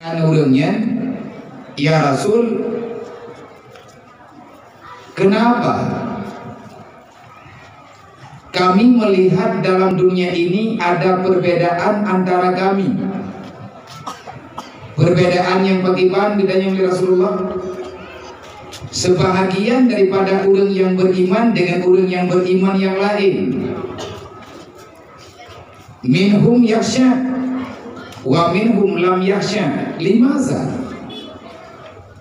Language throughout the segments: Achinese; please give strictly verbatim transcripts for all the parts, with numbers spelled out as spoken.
Kan ureuëng nyan, "Ya Rasul, kenapa kami melihat dalam dunia ini ada perbedaan antara kami?" Perbedaan nyang pakriban geutanyong lé Rasulullah? Sebahagian daripada ureuëng nyang beriman dengan ureuëng nyang beriman nyang laén. Minhum yakhsha wa minhum lam yakhsha. Limaza?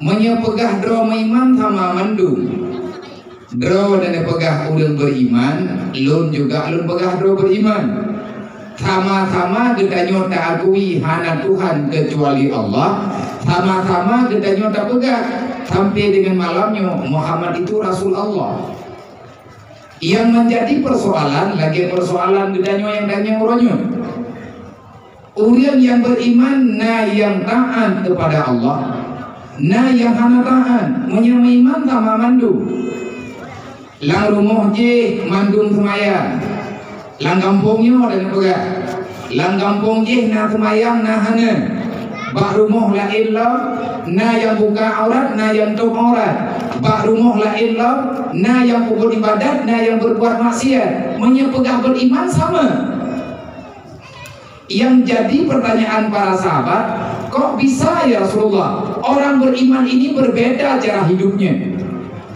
Meunyoe peugah droe meuiman sama mandum, droe dan peugah ureuëng beriman, lôn juga lôn peugah droe beriman. Sama-sama geutanyoe taakui hana Tuhan keucuali Allah, sama-sama geutanyoe tapeugah sampai dengan malam nyoe Muhammad itu Rasul Allah. Yang menjadi persoalan lagi persoalan geutanyoe nyang tanyong uroe nyoe. Ureuëng nyang beriman na nyang taat kepada Allah, na nyang hana taat. Meunyoe meuiman sama mandum. Lam rumoh jih mandum seumayang. Lam gampông nyoe dan peugah. Lam gampông jih na seumayang na hana. Bak rumoh laén lom na nyang buka aurat, na nyang tôb aurat. Bak rumoh laén lom na nyang peubuet ibadat, na nyang berbuat maksiat. Meunyoe peugah beriman sama. Yang jadi pertanyaan para sahabat, "Kok bisa ya Rasulullah, orang beriman ini berbeda cara hidupnya?"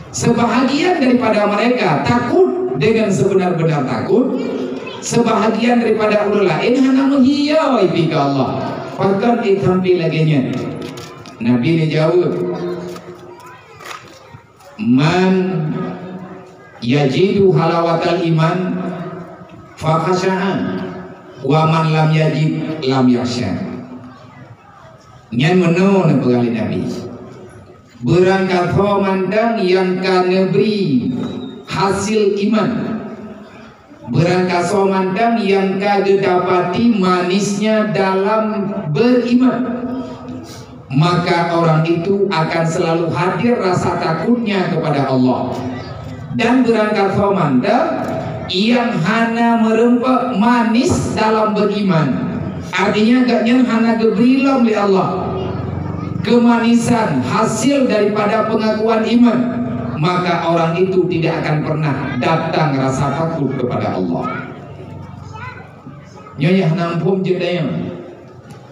Sebahagian daripada mereka takut dengan sebenar-benar takut, sebahagian daripada ureuëng laén hana meuhiya ipi keu Allah. Pakon itampi lagée nyan? Nabi neujaweueb, "Man yajidu halawatal iman fakhasya'a, wa man lam yajid lam yakhsya." Nyan meunoe neupeugah lé Nabi. Beurangkasoe mantong nyang ka neubri hasil iman. Beurangkasoe mantong nyang ka geudapati manisnya dalam beriman, maka orang itu akan selalu hadir rasa takutnya kepada Allah. Dan beurangkasoe mantong nyang hana meureumpok manis dalam beriman. Artinya, gobnyan hana geubri lom lé Allah keumanisan hasil daripada peungakuan iman, maka orang itu tidak akan pernah datang rasa takut kepada Allah. Nyoe nyang hana muphom jeuet dayang.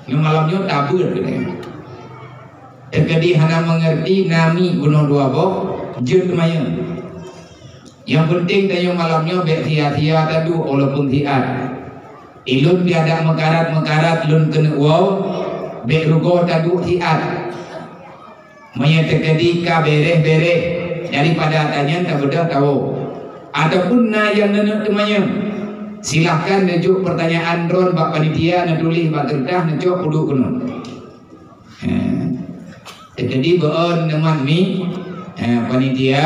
Nyoe malam nyoe tabeuet keu dayang. Teukeudi hana meungeurti nami bunoe dua boh jeuet teumayang. Nyang peunteng tanyoe malam nyoe bék sia-sia taduek walaupun siat. Ilôn pih adak meukarat-meukarat lôn keuneuk woe, bék rugoe taduek siat. Meunyoe teukeudi ka béréh-béréh daripada ata nyan tabeudôh tawoe. Ataupun na nyang neuneuk teumanyong, silahkan neujok peurtanyaan droen bak panitia, neutuléh bak keureutah, neucok peuduek keunoe. Ha. Teukeudi beuon neumat mi, ha, panitia,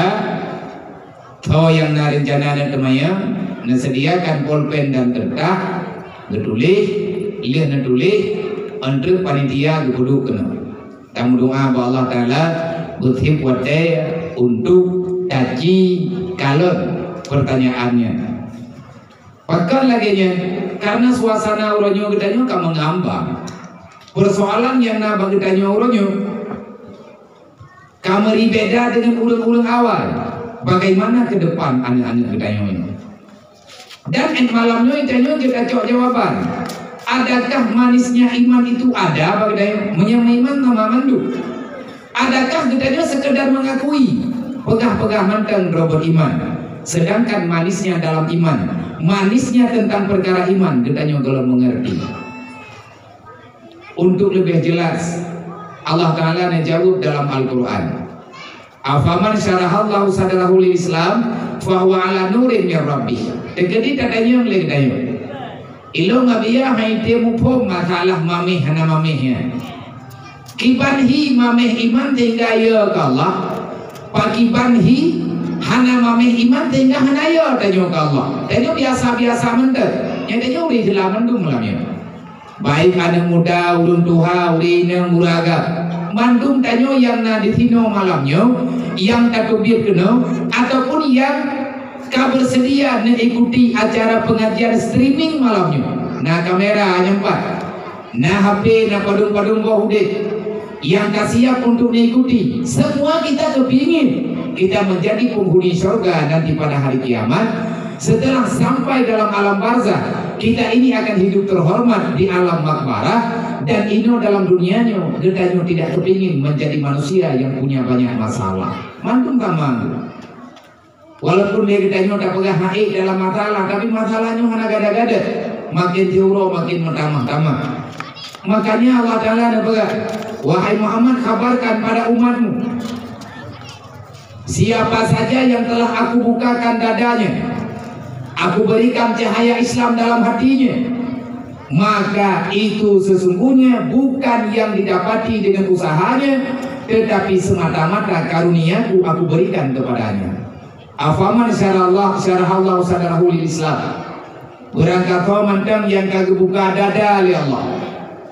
soe nyang na reuncana neuk teumanyong, neuseudiakan polpen dan keureutah, geutuléh, lheueh neutuléh, ôn treuk panitia geupeuduek keunoe. Tameudoa bak Allah Taala beusiep watée untuk taci kalon peurtanyaan nyan. Pakon lagée nyan? Karena suasana uroe nyoe geutanyoe ka meungambang. Peursoalan nyang na bak geutanyoe uroe nyoe ka meuri beda deungon ureuëng-ureuëng awai. Bagaimana ke depan aneuëk-aneuëk geutanyoe nyoe? Dan 'et malam nyoe tanyoe jeuet tacok jawaban. Adakah manisnya iman itu ada bak geutanyoe? Meunyoe meuiman, na mandum. Adakah geutanyoe sekedar mengakui, peugah-peugah mantong droe beriman, sedangkan manisnya dalam iman, manisnya tentang perkara iman geutanyoe gohlom mengerti? Untuk lebih jelas, Allah Taala neujaweueb dalam Al-Quran, "Afaman syarahallahu sadrahu lil Islam, fahuwa ala nurin min rabbih." Teukeudi tatanyong lé geutanyoe, ilôn ngon biya hai teupeue muphom masalah maméh hana maméh nyan. Kiban hi maméh iman sehingga yo keu Allah? Pakiban hi hana maméh iman sehingga hana yo tanyoe keu Allah? Tanyoe biasa-biasa mantong. Nyan tanyoe ureuëng Islam mandum malam nyoe. Baik aneuëk muda, ureuëng tuha, ureuëng inong, ureuëng agam. Mandum tanyoe nyang na disinoe malam nyoe, nyang tateubiet keunoe, ataupun nyang ka beuseudia neuikuti acara peungajian streaming malam nyoe. Na kamera nyang pat. Na H P, na padum-padum boh udeb. yang ka siap untuk diikuti. Semua kita kepingin kita menjadi penghuni syurga nanti pada hari kiamat. Setelah sampai dalam alam barzah, kita ini akan hidup terhormat di alam makbarah, dan inoe dalam dunia nyoe, geutanyoe tidak kepingin menjadi manusia yang punya banyak masalah. Mandum tamang. Walaupun lé geutanyoe tapeugah hana ék dalam masalah, tapi masalah nyoe hana gada-gada. Makin siuroe makin meutamah-tamah. Makanya Allah Taala neupeugah, "Wahai Muhammad, kabarkan pada umatmu, siapa saja yang telah Aku bukakan dadanya, Aku berikan cahaya Islam dalam hatinya, maka itu sesungguhnya bukan yang didapati dengan usahanya, tetapi semata-mata karunia-Ku Aku berikan kepadanya." Afaman syarallah, syarahallahu sadrahu lil Islam. Beurangkasoe mantong nyang ka geubuka dada lé Allah.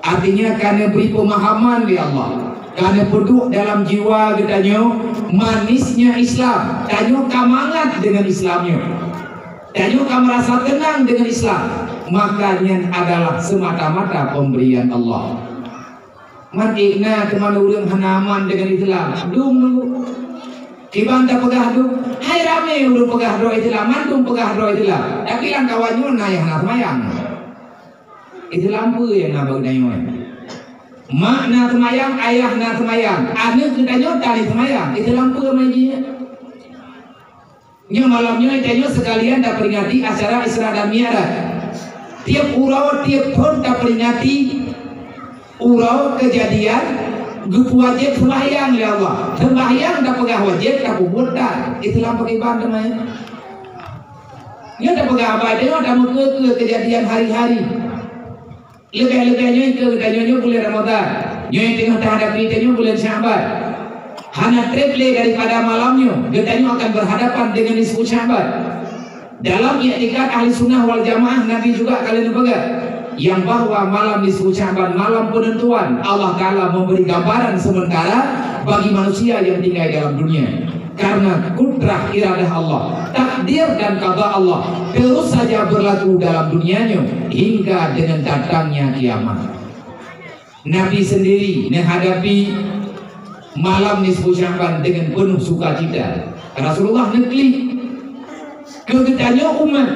Artinya ka neubri peumahaman lé Allah. Ka neupeuduek dalam jiwa geutanyoe manisnya Islam. Tanyoe ka mangat deungon Islam nyoe. Tanyoe ka meurasa teunang deungon Islam. Maka nyan adalah semata-mata pemberian Allah. Man ék na teuma ureuëng hana aman deungon Islam. Dum nunggu. Kiban tapeugah dum, hai ramé ureuëng peugah droe Islam, mandum peugah droe Islam. Tapi lam kawan nyoe na nyang hana seumayang. Islam peue nyang na bak geutanyoe? Mak na seumayang, ayah na seumayang, aneuëk geutanyoe tan seumayang. Islam peue mai jih? Nyoe malam nyoe tanyoe sekalian taperingati acara Isra dan Mi'raj. Tiep uroe, tiep thon taperingati uroe keujadian geupeuwajéb seumbahyang lé Allah. Seumbahyang tapeugah wajéb, tapeubuet that. Islam pakriban teuma nyan? Nyoe tapeugah abai tanyoe tameukeue-keue keujadian hari-hari. Leubeh-leubeh nyoe keu geutanyoe nyoe buleuen Ramadhan. Nyoe nyang teungoh tahadapi tanyoe buleuen Sya'ban. Hana treb lé daripada malam nyoe, geutanyoe akan berhadapan dengan nisfu Sya'ban. Dalam iktikad Ahli Sunnah wal Jamaah, Nabi juga ka lheueh neupeugah, yang bahwa malam nisfu Sya'ban, malam penentuan, Allah Taala memberi gambaran sementara bagi manusia yang tinggal dalam dunia. Karena kudrah iradah Allah, takdir dan qada Allah terus saja berlaku dalam dunia nyoe hingga dengan datangnya kiamat. Nabi sendiri menghadapi malam nisfu Sya'ban dengan penuh sukacita. Rasulullah neuklik keu geutanyoe umat,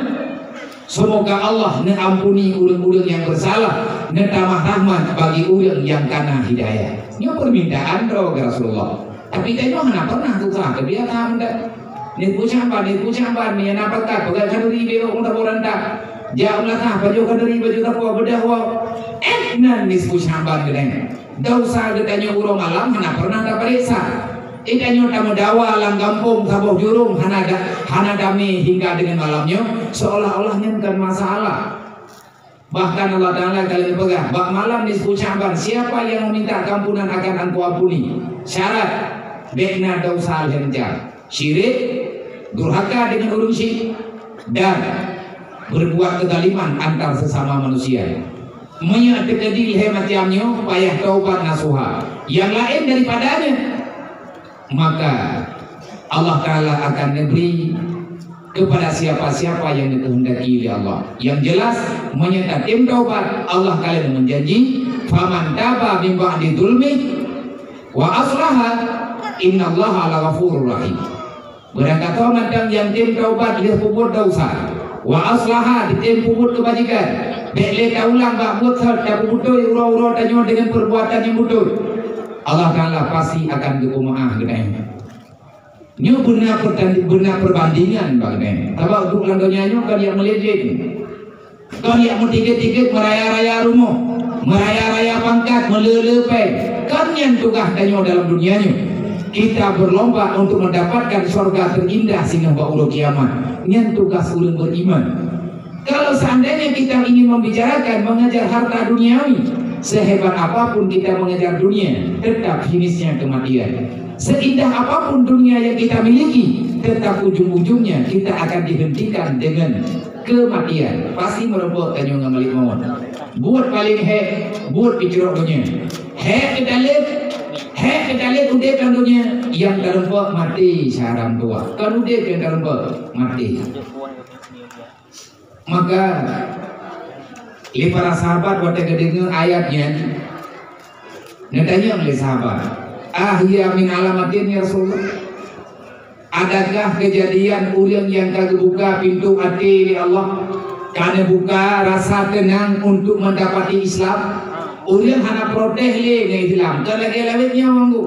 semoga Allah neuampuni ureuëng-ureuëng nyang bersalah, neutamah rahmat bagi ureuëng nyang kana hidayah. Nyoe permintaan droe keu Rasulullah. Tapi tanyoe hana pernah tuha, terbiasa meunan. Nisfu Sya'ban, nisfu Sya'ban, meunyo na bakat, peugah khanuri beu ureuëng taboh rantah. Jak u meunasah, pajoh khanuri, pajoh sapo, beudoh woe. Eh, nan nisfu Sya'ban keudeh. Desya geutanyoe uroe malam hana pernah tapareksa. Eh, tanyoe tameudawa lam gampông saboh jurông hana da-, hana damé hingga deungon malam nyoe, seolah-olah nyan kon masalah. Bahkan Allah Taala ka lheueh neupeugah, bak malam nisfu Sya'ban, siapa yang meminta keampunan akan Engkau ampuni. Syarat, bék na desya lheueh neucam. Syirik, durhaka deungon ureuëng syik, dan berbuat kezaliman antar sesama manusia. Meunyo teukeudi lhée macam nyoe, payah taubat nasuha. Nyang laén daripada nyan, maka Allah Taala akan neubri kepada siapa-siapa yang dikehendaki oleh Allah. Yang jelas, meunyo tatem taubat, Allah ka lheueh meujanji, "Faman taba min ba'di zulmi wa aslaha, innallaha laghafurur rahim." Beurangkasoe mantong nyang tem taubat lheueh peubuet desya, wa aslaha, jitem peubuet keubajikan, bék lé taulang bak buet sat, tapeubeutôi uroe-uroe tanyoe deungon peubuatan nyang beutôi, Allah Taala pasti akan geupeumeu'ah geutanyoe. Nyoe beuna peurtandi-, beuna perbandingan bak geutanyoe. Sabab duek lam donya nyoe kon jak meulejeng. Kon jak meutikét-tikét meuraya-raya rumoh, meuraya-raya pangkat, meulé-lé péng. Kon nyan tugaih tanyoe dalam dunia nyoe. Kita berlomba untuk mendapatkan sorga terindah singoh bak uroe kiamat. Nyan tugaih ureuëng beriman. Kalau seandainya kita ingin membicarakan mengejar harta duniawi, sehebat apapun kita mengejar dunia, tetap finishnya kematian. Seindah apapun dunia yang kita miliki, tetap ujung-ujungnya kita akan dihentikan dengan kematian. Pasti meureumpok tanyoe ngon malik maut. Buet paleng hék, buet picrok donya. Hék keu dalem, hék keu dalem udeb lam donya, nyang tareumpok maté syaram tuha. Kon udeb nyang tareumpok, maté. Maka, lé para sahabat watée geudeungoe ayat nyan, Neutanyong lé sahabat, "Ahya min alamatin, ya Rasulullah? Adakah keujadian ureuëng nyang ka geubuka pintoe até lé Allah, ka neubuka rasa teunang untuk meudapati Islam?" Ureuëng hana protes lé ngon Islam, ka lagée lawét nyoe ngon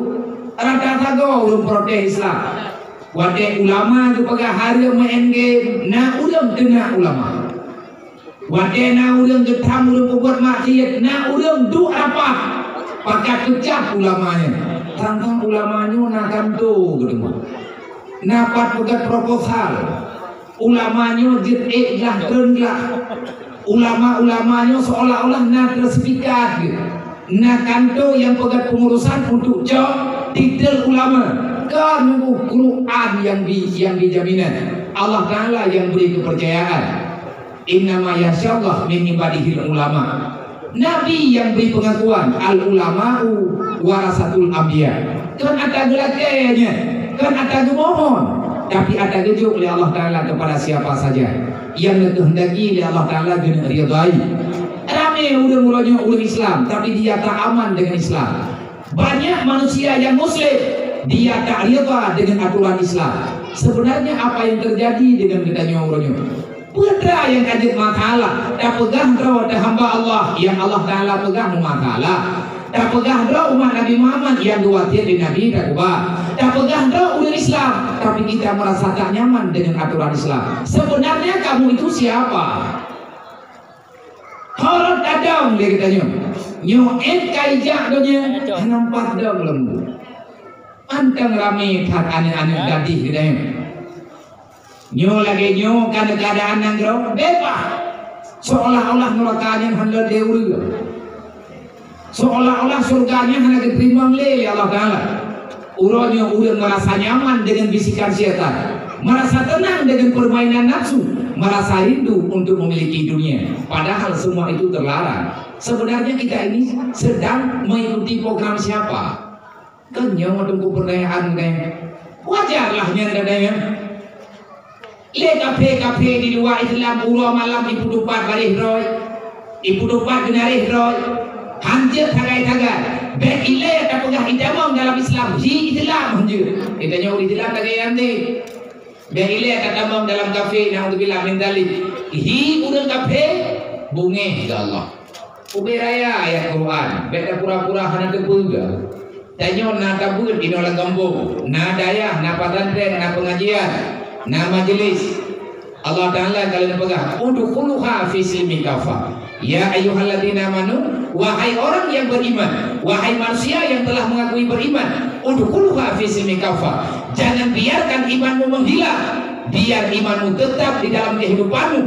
rata sagoe ureuëng protes Islam. Watée ulama geupeugah hareuem meu'en game, na ureuëng teunak ulama. Watée na ureuëng geutam ureuëng peubuet maksiet, na ureuëng duek rapat pakat peucah ulama nyan. Tang-tang ulama nyoe na kanto geuteumé. Na pat peugét proposal. Ulama nyoe jeuet ék glah treun glah. Ulama-ulama nyoe seolah-olah na sertifikat geuh. Na kanto nyang peugét pengurusan untuk cok titel ulama. Kon nunggu Quran yang di, yang dijaminan. Allah Taala yang beri kepercayaan. "Innama yakhsyallaha min ibadihil ulama." Nabi yang beri pengakuan, "Al ulama'u warasatul anbiya." Kon ata geulakée nyan, kon ata geumohon, tapi ata geujok lé Allah Taala kepada siapa saja yang geukehendaki lé Allah Taala geuneuk ridhai. Ramé ureuëng uroe nyoe ureuëng Islam, tapi dia tak aman dengan Islam. Banyak manusia yang muslim, dia tak rida dengan aturan Islam. Sebenarnya apa yang terjadi dengan geutanyoe uroe nyoe? Peue teuma nyang ka jeuet masalah? Tapeugah droe teuhamba Allah, nyang Allah Taala peugah meumasalah. Tapeugah droe umat Nabi Muhammad nyang geuwasiet lé Nabi takeubah. Tapeugah droe ureuëng Islam, tapi kita merasa tak nyaman dengan aturan Islam. Sebenarnya kamu itu siapa? Horot tadong lé geutanyoe. Nyoe ék ka ijak donya, hana pat dong lom. Mantong ramé that aneuëk-aneuëk gadih geutanyoe. Nyoe lagée nyoe ka keuadaan nanggroe beubaih. Seolah-olah nuraka nyan hana lé ureuëng. Seolah-olah syurga nyan hana geuteurimong lé Allah Taala. Uroe nyoe ureuëng merasa nyaman dengan bisikan syaitan, merasa tenang dengan permainan nafsu, merasa rindu untuk memiliki dunia. Padahal semua itu terlarang. Sebenarnya kita ini sedang mengikuti program siapa? Kan nyoe teungku pertanyaan nyoe. Wajarlah nyan gata nyan. Lé kafé-kafé di luwa Islam uroe malam ipeutupat baréh droe, ipeutupat geunaréh droe, hanjeuet sagai-sagai. Bék ilée tapeugah itamong dalam Islam, hi Islam hanjeuet. Geutanyoe ureuëng Islam lagée nyan deh. Bék ilée tatamong dalam kafé, naudzubillah min dzalik. Hi ureuëng kafé, beungéh keu Allah. Ubé raya ayat Quran, bék tapura-pura hana teupeue. Tanyoe na tabeuet inoe lam gampông, na dayah, na pesantren, na pengajian, na majelis. Allah Taala ka lheueh peugah, "Udkhuluha fi silmi kaffah." Ya ayyuhalladzina amanu, wahai orang yang beriman, wahai manusia yang telah mengakui beriman, udkhuluha fi silmi kaffah. Jangan biarkan imanmu menghilang, biar imanmu tetap di dalam kehidupanmu.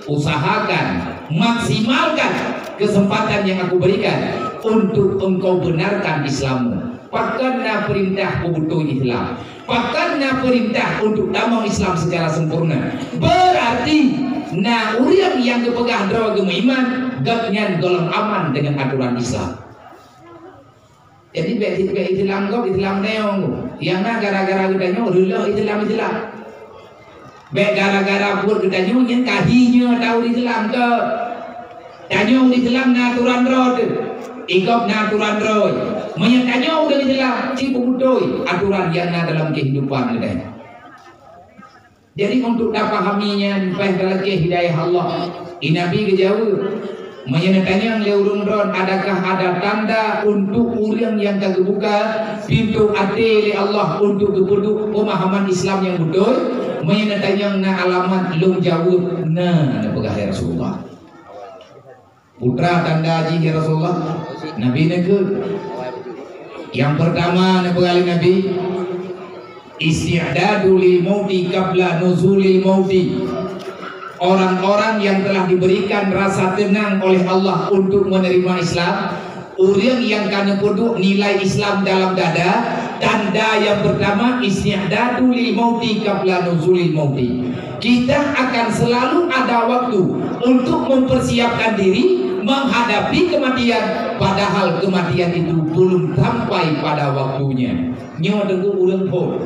Usahakan, maksimalkan kesempatan yang aku berikan untuk engkau benarkan Islammu. Pakon na peurintah peubeutôi Islam? Pakon na peurintah untuk tamong Islam secara sempurna? Berarti na ureuëng nyang geupeugah droe geumeuiman, gobnyan gohlom aman dengan aturan Islam. Jadi bék, bék Islam gob, Islam neong. Nyang na gara-gara geutanyoe reuloh Islam-Islam. Bék gara-gara buet geutanyoe nyan ka hi nyoe tahu Islam ke. Tanyoe ureuëng Islam na aturan droe teuh. Igob na aturan droe. Meunyoe tanyoe ureuëng Islam, ci peubeutôi aturan nyang na dalam kehidupan geutanyoe. Jadi, untuk tapahami nyan, paih talakée hidayah Allah. Di Nabi geujaweueb, "Meunyoe neutanyong lé ureuëng droe, adakah ada tanda untuk ureuëng nyang ka geubuka pintoe até lé Allah untuk geupeuduek peumahaman Islam nyang beutôi?" Meunyoe neutanyong na alamat, lôn jaweueb, "Na," neupeugah, "Ya Rasulullah." Peue tanda jih, ya Rasulullah? Nabi neukheun. Nyang peurtama neupeugah lé Nabi, "Isti'dadu lil mauti qabla nuzulil mauti." Orang-orang yang telah diberikan rasa tenang oleh Allah untuk menerima Islam, ureuëng nyang ka neupeuduek nilai Islam dalam dada, tanda nyang peurtama, "Isti'dadu lil mauti qabla nuzulil mauti." Kita akan selalu ada waktu untuk mempersiapkan diri menghadapi kematian, padahal kematian itu belum sampai pada waktunya. Nyoe teungku ureuëng phon.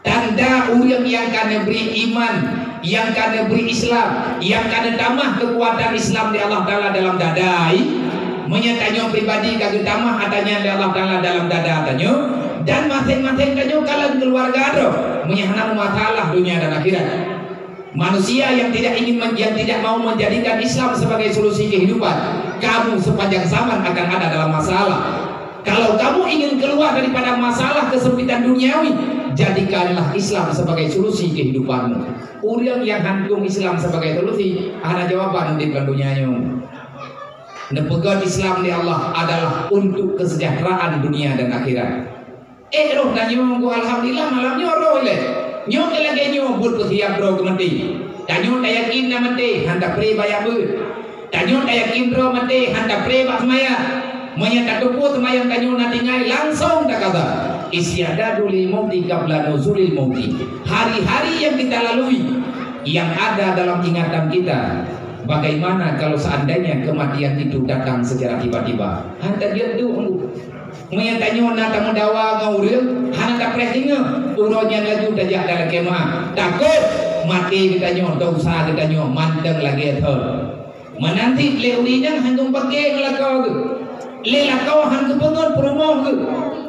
Tanda ureuëng nyang ka neubri iman, nyang ka neubri Islam, nyang ka neutamah keukuatan Islam di Allah Taala dalam dada, Meunyoe tanyoe pribadi ka geutamah ata nyan lé Allah Taala dalam dada tanyoe, dan maséng-maséng tanyoe kalon keuluwarga droe, meunyoe hana masalah dunia dan akhirat. Manusia yang tidak ingin men-, yang tidak mau menjadikan Islam sebagai solusi kehidupan, kamu sepanjang zaman akan ada dalam masalah. Kalau kamu ingin keluar daripada masalah kesempitan duniawi, jadikanlah Islam sebagai solusi kehidupanmu. Ureuëng nyang hantom Islam sebagai solusi, hana jawaban udeb lam donya nyoe. Neupeugét Islam di Allah adalah untuk kesejahteraan dunia dan akhirat. Eh, roh tanyoe, alhamdulillah, malam nyoe roh ilée. Nyoe keu lagée nyoe buet peusiab droe keu maté. Tanyoe tayakin na maté, hana tapré bak jak beuet. Tanyoe tayakin droe maté, hana tapré bak seumayang. Meunyoe tateupeue seumayang tanyoe na tinggai, langsong takaza. Isti'dadu lil mauti qabla nuzulil mauti. Hari-hari yang kita lalui, yang ada dalam ingatan kita, bagaimana kalau seandainya kematian itu datang secara tiba-tiba? Hana tajeuet duek. Meunyoe tanyoe na tameudawa ngon ureuëng, hana tapreh singoh, uroe nyan laju tajak dalam khemah. Takot maté geutanyoe, dosa geutanyoe mantong lagée thon. Meunan cit lé ureuëng nyan hana geupaké ngon lakoe geuh. Lé lakoe hana geupeungeut peurumoh geuh.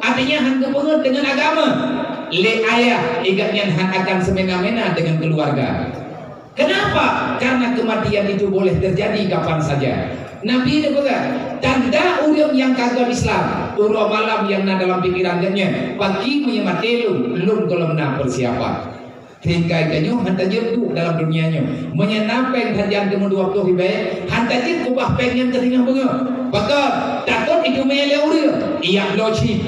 Artinya hana geupeungeut deungon agama. Lé ayah, igat nyan hana akan semena-mena deungon keuluwarga. Kenapa? Karena kematian itu boleh terjadi kapan saja. Nabi neupeugah, tanda ureuëng nyang ka gét Islam, uroe malam nyang na dalam pikiran geuh nyan, pagi meunyoe maté lôn, lôn gohlom na peusiapan. Sehingga geutanyoe hana tajeuet duek dalam dunia nyoe. Meunyoe na péng sajan teumeuduek ploh ribée, hana tajeuet kubah péng nyan keu singoh beungoh. Pakon? Takot iteumé lé ureuëng, ijak bloe cit.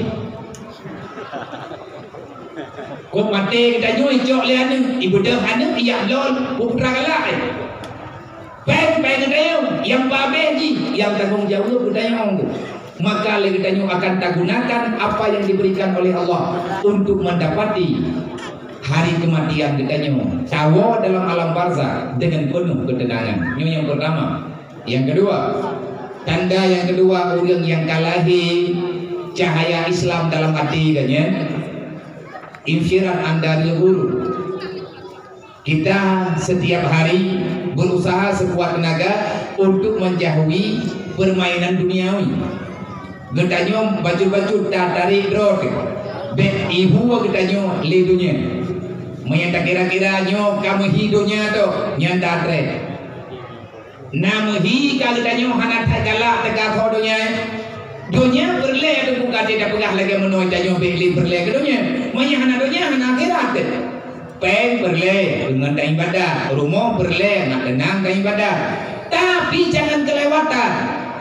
Kok maté geutanyoe icok lé aneuëk, ibeudôh aneuëk, ijak bloe, peue putra galak, eh. Péng, péng geutanyoe, nyang peuabéh jih, nyang tanggong jaweueb geutanyoe. Maka lé geutanyoe akan tagunakan apa yang diberikan oleh Allah untuk mendapati hari kematian geutanyoe, tawoe dalam alam barzakh dengan penuh ketenangan. Nyoe nyang pertama. Nyang keudua, tanda nyang keudua, ureuëng nyang ka lahé cahaya Islam dalam até geuh nyan, infirat an daril ghurur. Kita setiap hari berusaha sekuat tenaga untuk menjauhi permainan duniawi. Geutanyoe bacut-bacut tatarek droe teuh, bék ihue geutanyoe lé donya. Meunyoe takira-kira nyoe ka meuhi donya teuh, nyan that treb. Na meuhi ka geutanyoe hana that galak teuka keu donya. Donya peureulée teuh buka teuh tapeugah lagée meunoe tanyoe bék lé peureulée keu donya. Meunyoe hana donya, hana akhirat teuh. Péng peureulée deungon taibadat, rumoh peureulée nak teunang taibadat. Tapi jangan kelewatan.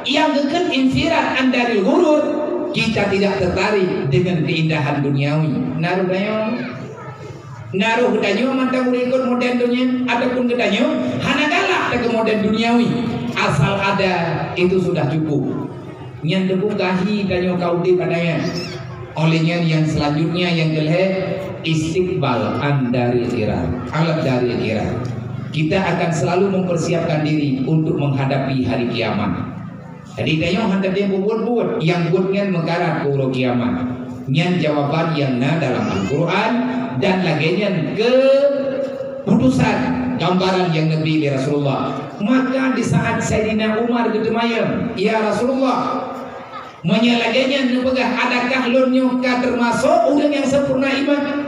Nyang geukheun infirat an daril ghurur, kita tidak tertarik dengan keindahan duniawi. Na roh tanyoe. Na roh geutanyoe mantong ureuëng ikot modern donya, ataupun geutanyoe hana galak teuka modern duniawi. Asal ada, itu sudah cukup. Nyan teuh buka hi tanyoe ka udeb ata nyan. Oleh nyan, yang selanjutnya, yang kelhée, istiqbal an daril qira-, alat daril qira. Kita akan selalu mempersiapkan diri untuk menghadapi hari kiamat. Jadi, tanyoe hana teuntée buet-buet, nyang buet nyan meukarat keu uroe kiamat. Nyan jawaban nyang na dalam Al-Quran dan lagée nyan keu putusan gambaran nyang neubi lé Rasulullah. Maka di saat Saidina Umar geuteumayang, "Ya Rasulullah, meunyoe lagée nyan neupeugah, adakah lôn nyoe ka teumasok ureuëng nyang sempurna iman?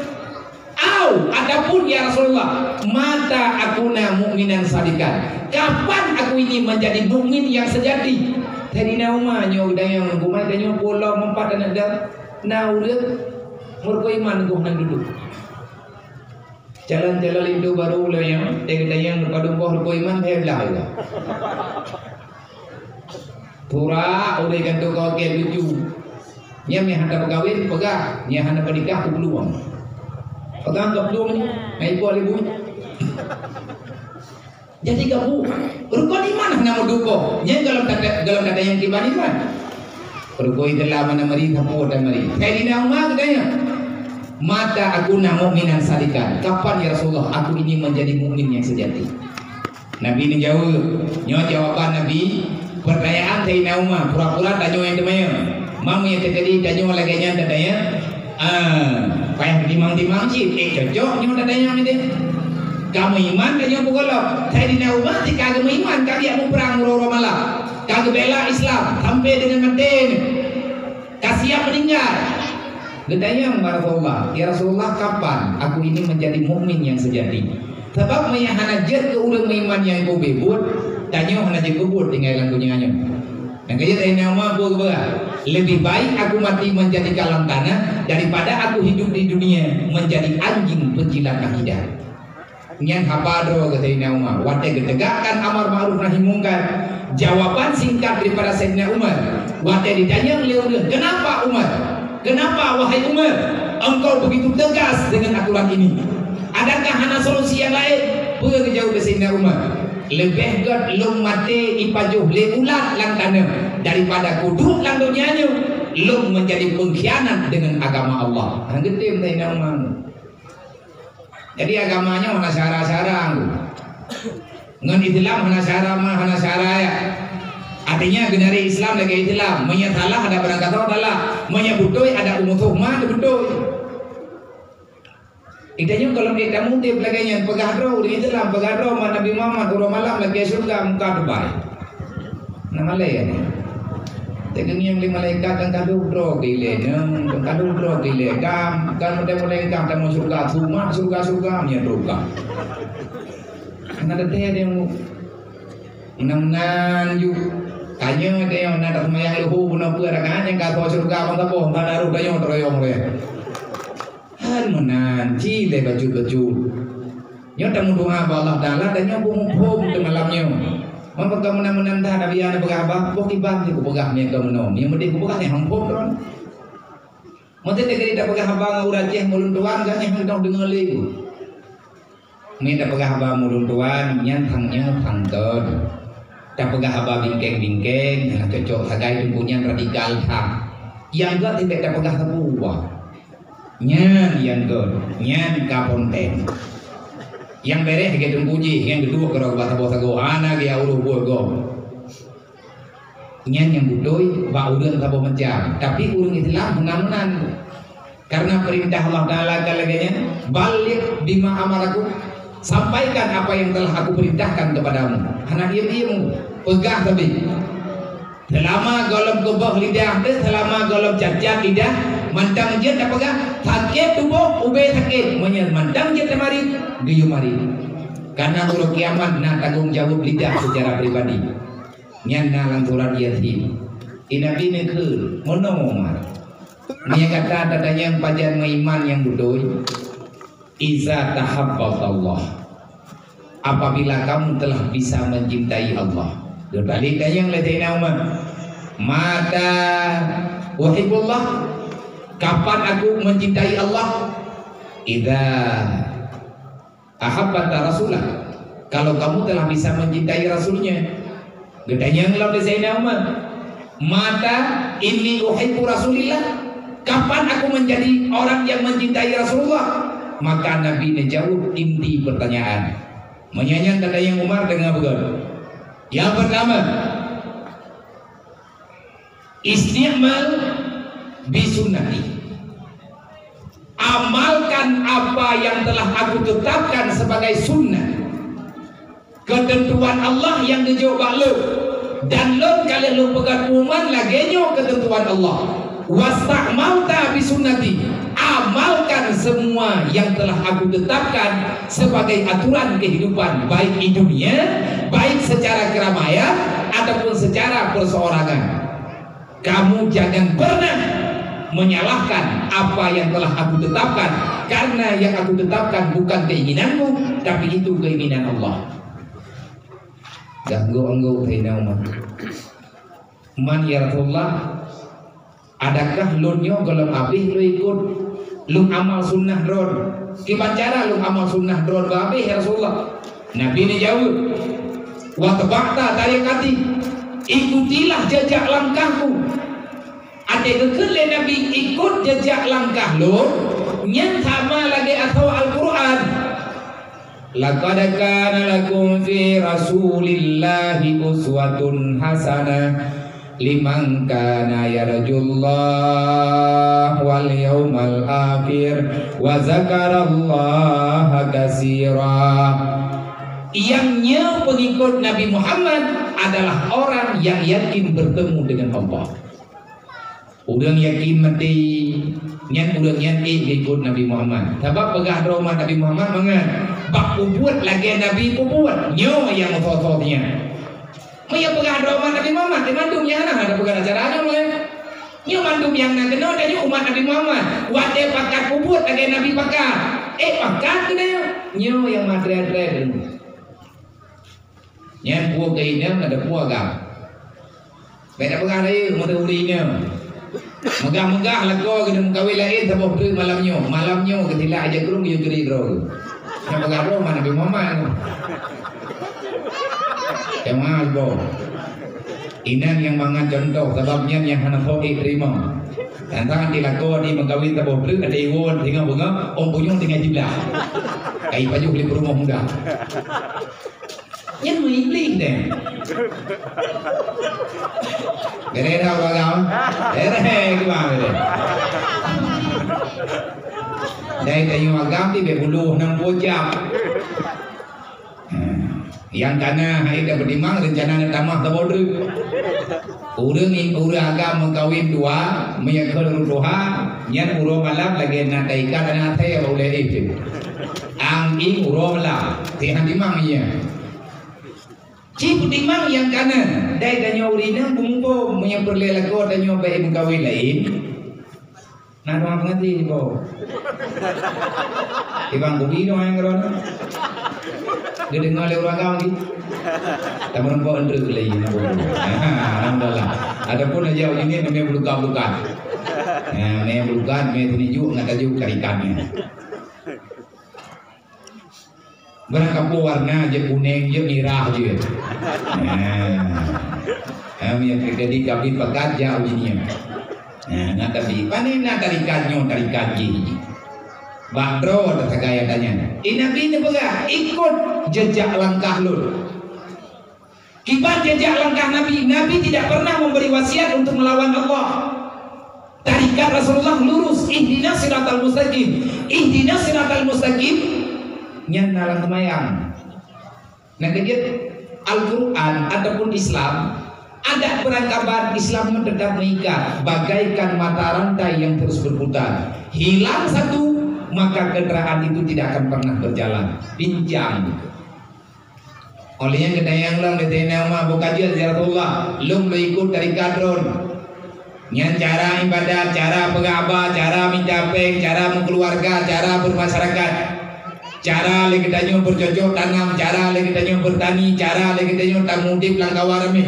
Au, ataupun, ya Rasulullah, mata akuna mu'minan sadikan? Kapan aku ini menjadi mukmin yang sejati?" Saidina Umar nyoe geutanyong, geumat tanyoe pulo meupat aneuk deuh, na ureuëng meurukon iman geuh nan dudoe. Calon-calon linto barô lagée nyan, teuka tanyong padum boh rukon iman, hai blah Allah. Pura ureuëng gantoe kawakée lucu. Nyang meuhana peukawen, peugah, nyang hana peunikah, peuplueng. Peugah ka plueng nyoe, ngai ipoh lé buet. Jadi gabu, rukon iman hana meudukoh. Nyan golom tata, golom tata nyang kiban iman. Rukon Islam hana meri, sapeue tan meri. Saidina Umar geutanyong, "Mata akuna mu'minan sadikan? Kapan, ya Rasulullah, aku ini menjadi mukmin yang sejati?" Nabi neujaweueb. Nyoe jawaban Nabi, peurtanyaan Saidina Umar, pura-pura tanyoe nyang teumanyong. Meunyoe teukeudi tanyoe lagée nyan tatanyong, ah, payah timang-timang cit, eh, cocok nyoe tatanyong nyan deh. Ka meuiman tanyoe peugohlom. Saidina Umar tika geumeuiman ka geujak muprang uroe-uroe malam. Ka geubela Islam sampai dengan maté nyoe. Ka siap meuninggai. Geutanyong bak Rasulullah, "Ya Rasulullah, kapan aku ini menjadi mukmin yang sejati?" Sabab meunyo hana jeuet keu ureuëng meuiman nyang keubeue buet, tanyoe hana jeuet keu buet tinggai lam donya nyoe. Nyang keu jeuet Saidina Umar peue geupeugah, "Lebih baik aku mati menjadi kalang tanah daripada aku hidup di dunia menjadi anjing penjilat akidah." Nyan haba droe keu Saidina Umar. Watée geutegakkan amar ma'ruf nahi mungkar, jawaban singkat daripada Saidina Umar, watée ditanyong lé ureuëng, "Kenapa Umar? Kenapa, wahai Umar, engkau begitu tegas dengan aturan ini? Adakah hana solusi yang lain?" Peue geujaweueb lé Saidina Umar, "Leubeh gét lôn maté ipajoh lé ulat lam taneuh daripada kuduek lam donya nyoe lôn menjadi pengkhianat dengan agama Allah." Hana geutem Saidina Umar. Jadi agama nyoe hana syara-syara. Ngon Islam hana syara ma, hana syara ya. Artinya, geunari Islam lagée Islam. Meunyo salah ada barangkasoe salah. Meunyo beutôi ada umusoh ma teubeutôi. Kita nyoe kalau dia kamu dia lagée nyan peugah droe ureuëng Islam, peugah droe ma Nabi Muhammad uroe malam lagée syeuruga muka Dubai. Na malée nyan. Teungieng lé malaikat dan kaduh droe gilée nyoe, dan kaduh droe gilée gam, kan model-model gam dan syeuruga, cuma syeuruga-syeuruga nyan droe gam. Na teuntée dia mu. Meunan-meunan ju. Tanya dia na tak semayang luhu bunoe peuet rakaat nyang ka syeuruga bang saboh, bang daruh dayong teroyong lé. Han meunan, ci lé bacut-bacut. Nyoe tameudoa bak Allah Taala dan nyoe beumuphom teumalam nyoe. Meunyoe ka meunan-meunan that Nabi Adam peugah haba, boh kiban jih kupeugah nyoe ka meunoe. Nyoe meudeh kupeugah nyoe hom phom droe. Meunyoe teuka tapeugah haba ngon ureuëng Aceh, ulôn tuan, gobnyan hana deungoe lé. Meunyoe tapeugah haba ulôn tuan, nyan thang nyoe thang ton. Tapeugah haba bingkeng-bingkeng, hana cocok sagai teungku nyan radikal that. Nyang gét teuka tapeugah sapeue. Nyan nyang gét, nyan ka ponten. Nyang beureh gét teungku jih, nyang geuduek keudroe bak saboh sagoe, hana geuya uroe buet gob. Nyan nyang beutôi bak ureuëng saboh macam, tapi ureuëng Islam hana meunan. Karena peurintah Allah Taala ka lagée nyan, "Balligh bima amarakum," sampaikan apa yang telah Aku perintahkan kepadamu. Hana diem-diem, peugah sabe. Seulama gohlom keubah lidah teuh, seulama gohlom cat-cat lidah, mantong jeuet tapeugah, sakét tuboh, ubé sakét, meunyoe mantong jeuet tamarit, geuyue marit. Karena uroe kiamat na tanggong jaweueb lidah secara pribadi. Nyan na lam surat Yasin. Di Nabi neukheun, meunoe Umar. Meunyoe gata tatanyong pajan meuiman nyang beutôi, "Iza tahabbatallah." Apabila kamu telah bisa mencintai Allah. Dua kali tanyong lé Saidina Umar, "Mata uhibbullah?" Kapan aku mencintai Allah? "Iza ahabbata rasulah." Kalau kamu telah bisa mencintai Rasulnya. Geutanyong lom lé Saidina Umar, "Mata inni uhibbu Rasulillah?" Kapan aku menjadi orang yang mencintai Rasulullah? Maka Nabi neujaweueb inti pertanyaan. Meunyoe nyan tatanyong Umar deungoe beugét. Yang pertama, isti'mal bi sunnati. Amalkan apa yang telah Aku tetapkan sebagai sunnah. Keuteuntuan Allah nyang geujok bak lôn, dan lôn ka lheueh lôn peugah peuman lagée nyoe keuteuntuan Allah. Wasta'malta bi sunnati, amalkan semua yang telah Aku tetapkan sebagai aturan kehidupan, baik di dunia, baik secara keramaian ataupun secara perseorangan. Kamu jangan pernah menyalahkan apa yang telah Aku tetapkan, karena yang Aku tetapkan bukan keinginanmu, tapi itu keinginan Allah. Ganggu-ganggu Saidina Umar. "Man ya Rasulullah, adakah lôn nyoe gohlom abéh lôn ikot lôn amal sunnah droen? Kiban cara lôn amal sunnah droen goh abéh, ya Rasulullah?" Nabi neujaweueb, "Wattaba'ta tariqati, ikutilah jejak langkahku." Até geukheun lé Nabi, "Ikot jejak langkah lôn," nyan sama lagée asoe Al-Qur'an. "Laqad kana lakum fi Rasulillahi uswatun hasanah liman kana yarjullah wal yaumal akhir wa zakarallaha katsira." Nyang nyoe peungikot Nabi Muhammad, adalah orang yang yakin bertemu dengan Allah. Ureuëng yakin maté, nyan ureuëng nyan ék geuikot Nabi Muhammad. Sabab peugah droe umat Nabi Muhammad mangat, bak peubuet lagée Nabi peubuet, nyoe nyang meusoe-soe nyan. Meunyoe peugah droe umat Nabi Muhammad, di mandum nyang hana, hana peugah acara nyoe mulai. Nyoe mandum nyang na keunoe tanyoe umat Nabi Muhammad. Watée pakat peubuet lagée Nabi pakat. Ék pakat keunoe, nyoe nyang matré-tré deungoe. Nyan peue keuinong, ada peue agam. Beda peugah laén, meuteuri inong. Megah-megah lakoe keuneuk meukawen laén saboh treuk malam nyoe. Malam nyoe keutilak aja kurung yue keuneuk droe. Nyang peugah droe mana Nabi Muhammad tu. Jamaah boh. Inong nyang mangat contoh, sabab nyan nyang hana sok ék teurimong. Tantang di lakoe di meukawen saboh treuk, ada iwon singoh beungoh, ôn punyueng tinggai jiblah. Kai pajoh lé peurumoh muda. Nyan meuiblih deh. Bere dah ureuëng agam. Bere gimana bere? Dai tanyoe agam di bek buluh enam puluh jam. Nyang kana hai dah beutimang rencana na tamah saboh treuk. Ureuëng ureuëng agam meukawen dua, meunyoe kheun ureuëng tuha, nyan uroe malam lagée na taikat aneuk até bak ulée éh teuh. Ang ing uroe malam, teuh han timang nyan. Ci peutimang nyang kana, dai tanyoe ureuëng inong beumuphom, meunyoe peureulée lakoe tanyoe bak meukawen laén. Na dua peungaté di bawah. Ibang kubi dong yang ron. Dia dengar lé ureuëng agam lagi. Tak meureumpok endrek lagi na bodoh. Alhamdulillah. Adapun aja ini namanya belukat-belukat. Nah, namanya belukat, namanya tunjuk, nggak tajuk tarikannya. Barang kapeue warna jeuet kunéng, jeuet mirah jeuet. Nah. Nyang jadi kabin pakat jak uji nyan. Nah, na tabi, pane na tarikat nyoe tarikat jih. Bak droe teusagai tanya. Eh, Nabi neupeugah, "Ikut jejak langkah lôn." Kiban jejak langkah Nabi, Nabi tidak pernah memberi wasiat untuk melawan Allah. Tarikat Rasulullah lurus, ihdinas siratal mustaqim. Ihdinas siratal mustaqim, nyan na lam seumayang. Nah, keujeuet Al-Quran ataupun Islam, adat perangkaban Islam itu tetap mengikat bagaikan mata rantai yang terus berputar. Hilang satu, maka kendaraan itu tidak akan pernah berjalan. Pincang. Óh lheueh nyan geutanyong lom lé Saidina Umar, "Bukajeuet, ya Rasulullah, lôn lôn ikut tarikat droen. Nyan cara ibadat, cara peugah haba, cara mita péng, cara meukeuluwarga, cara beumasyarakat, cara lé geutanyoe beucocok tanam, cara lé geutanyoe beutani, cara lé geutanyoe tameudeb lam kawan ramé."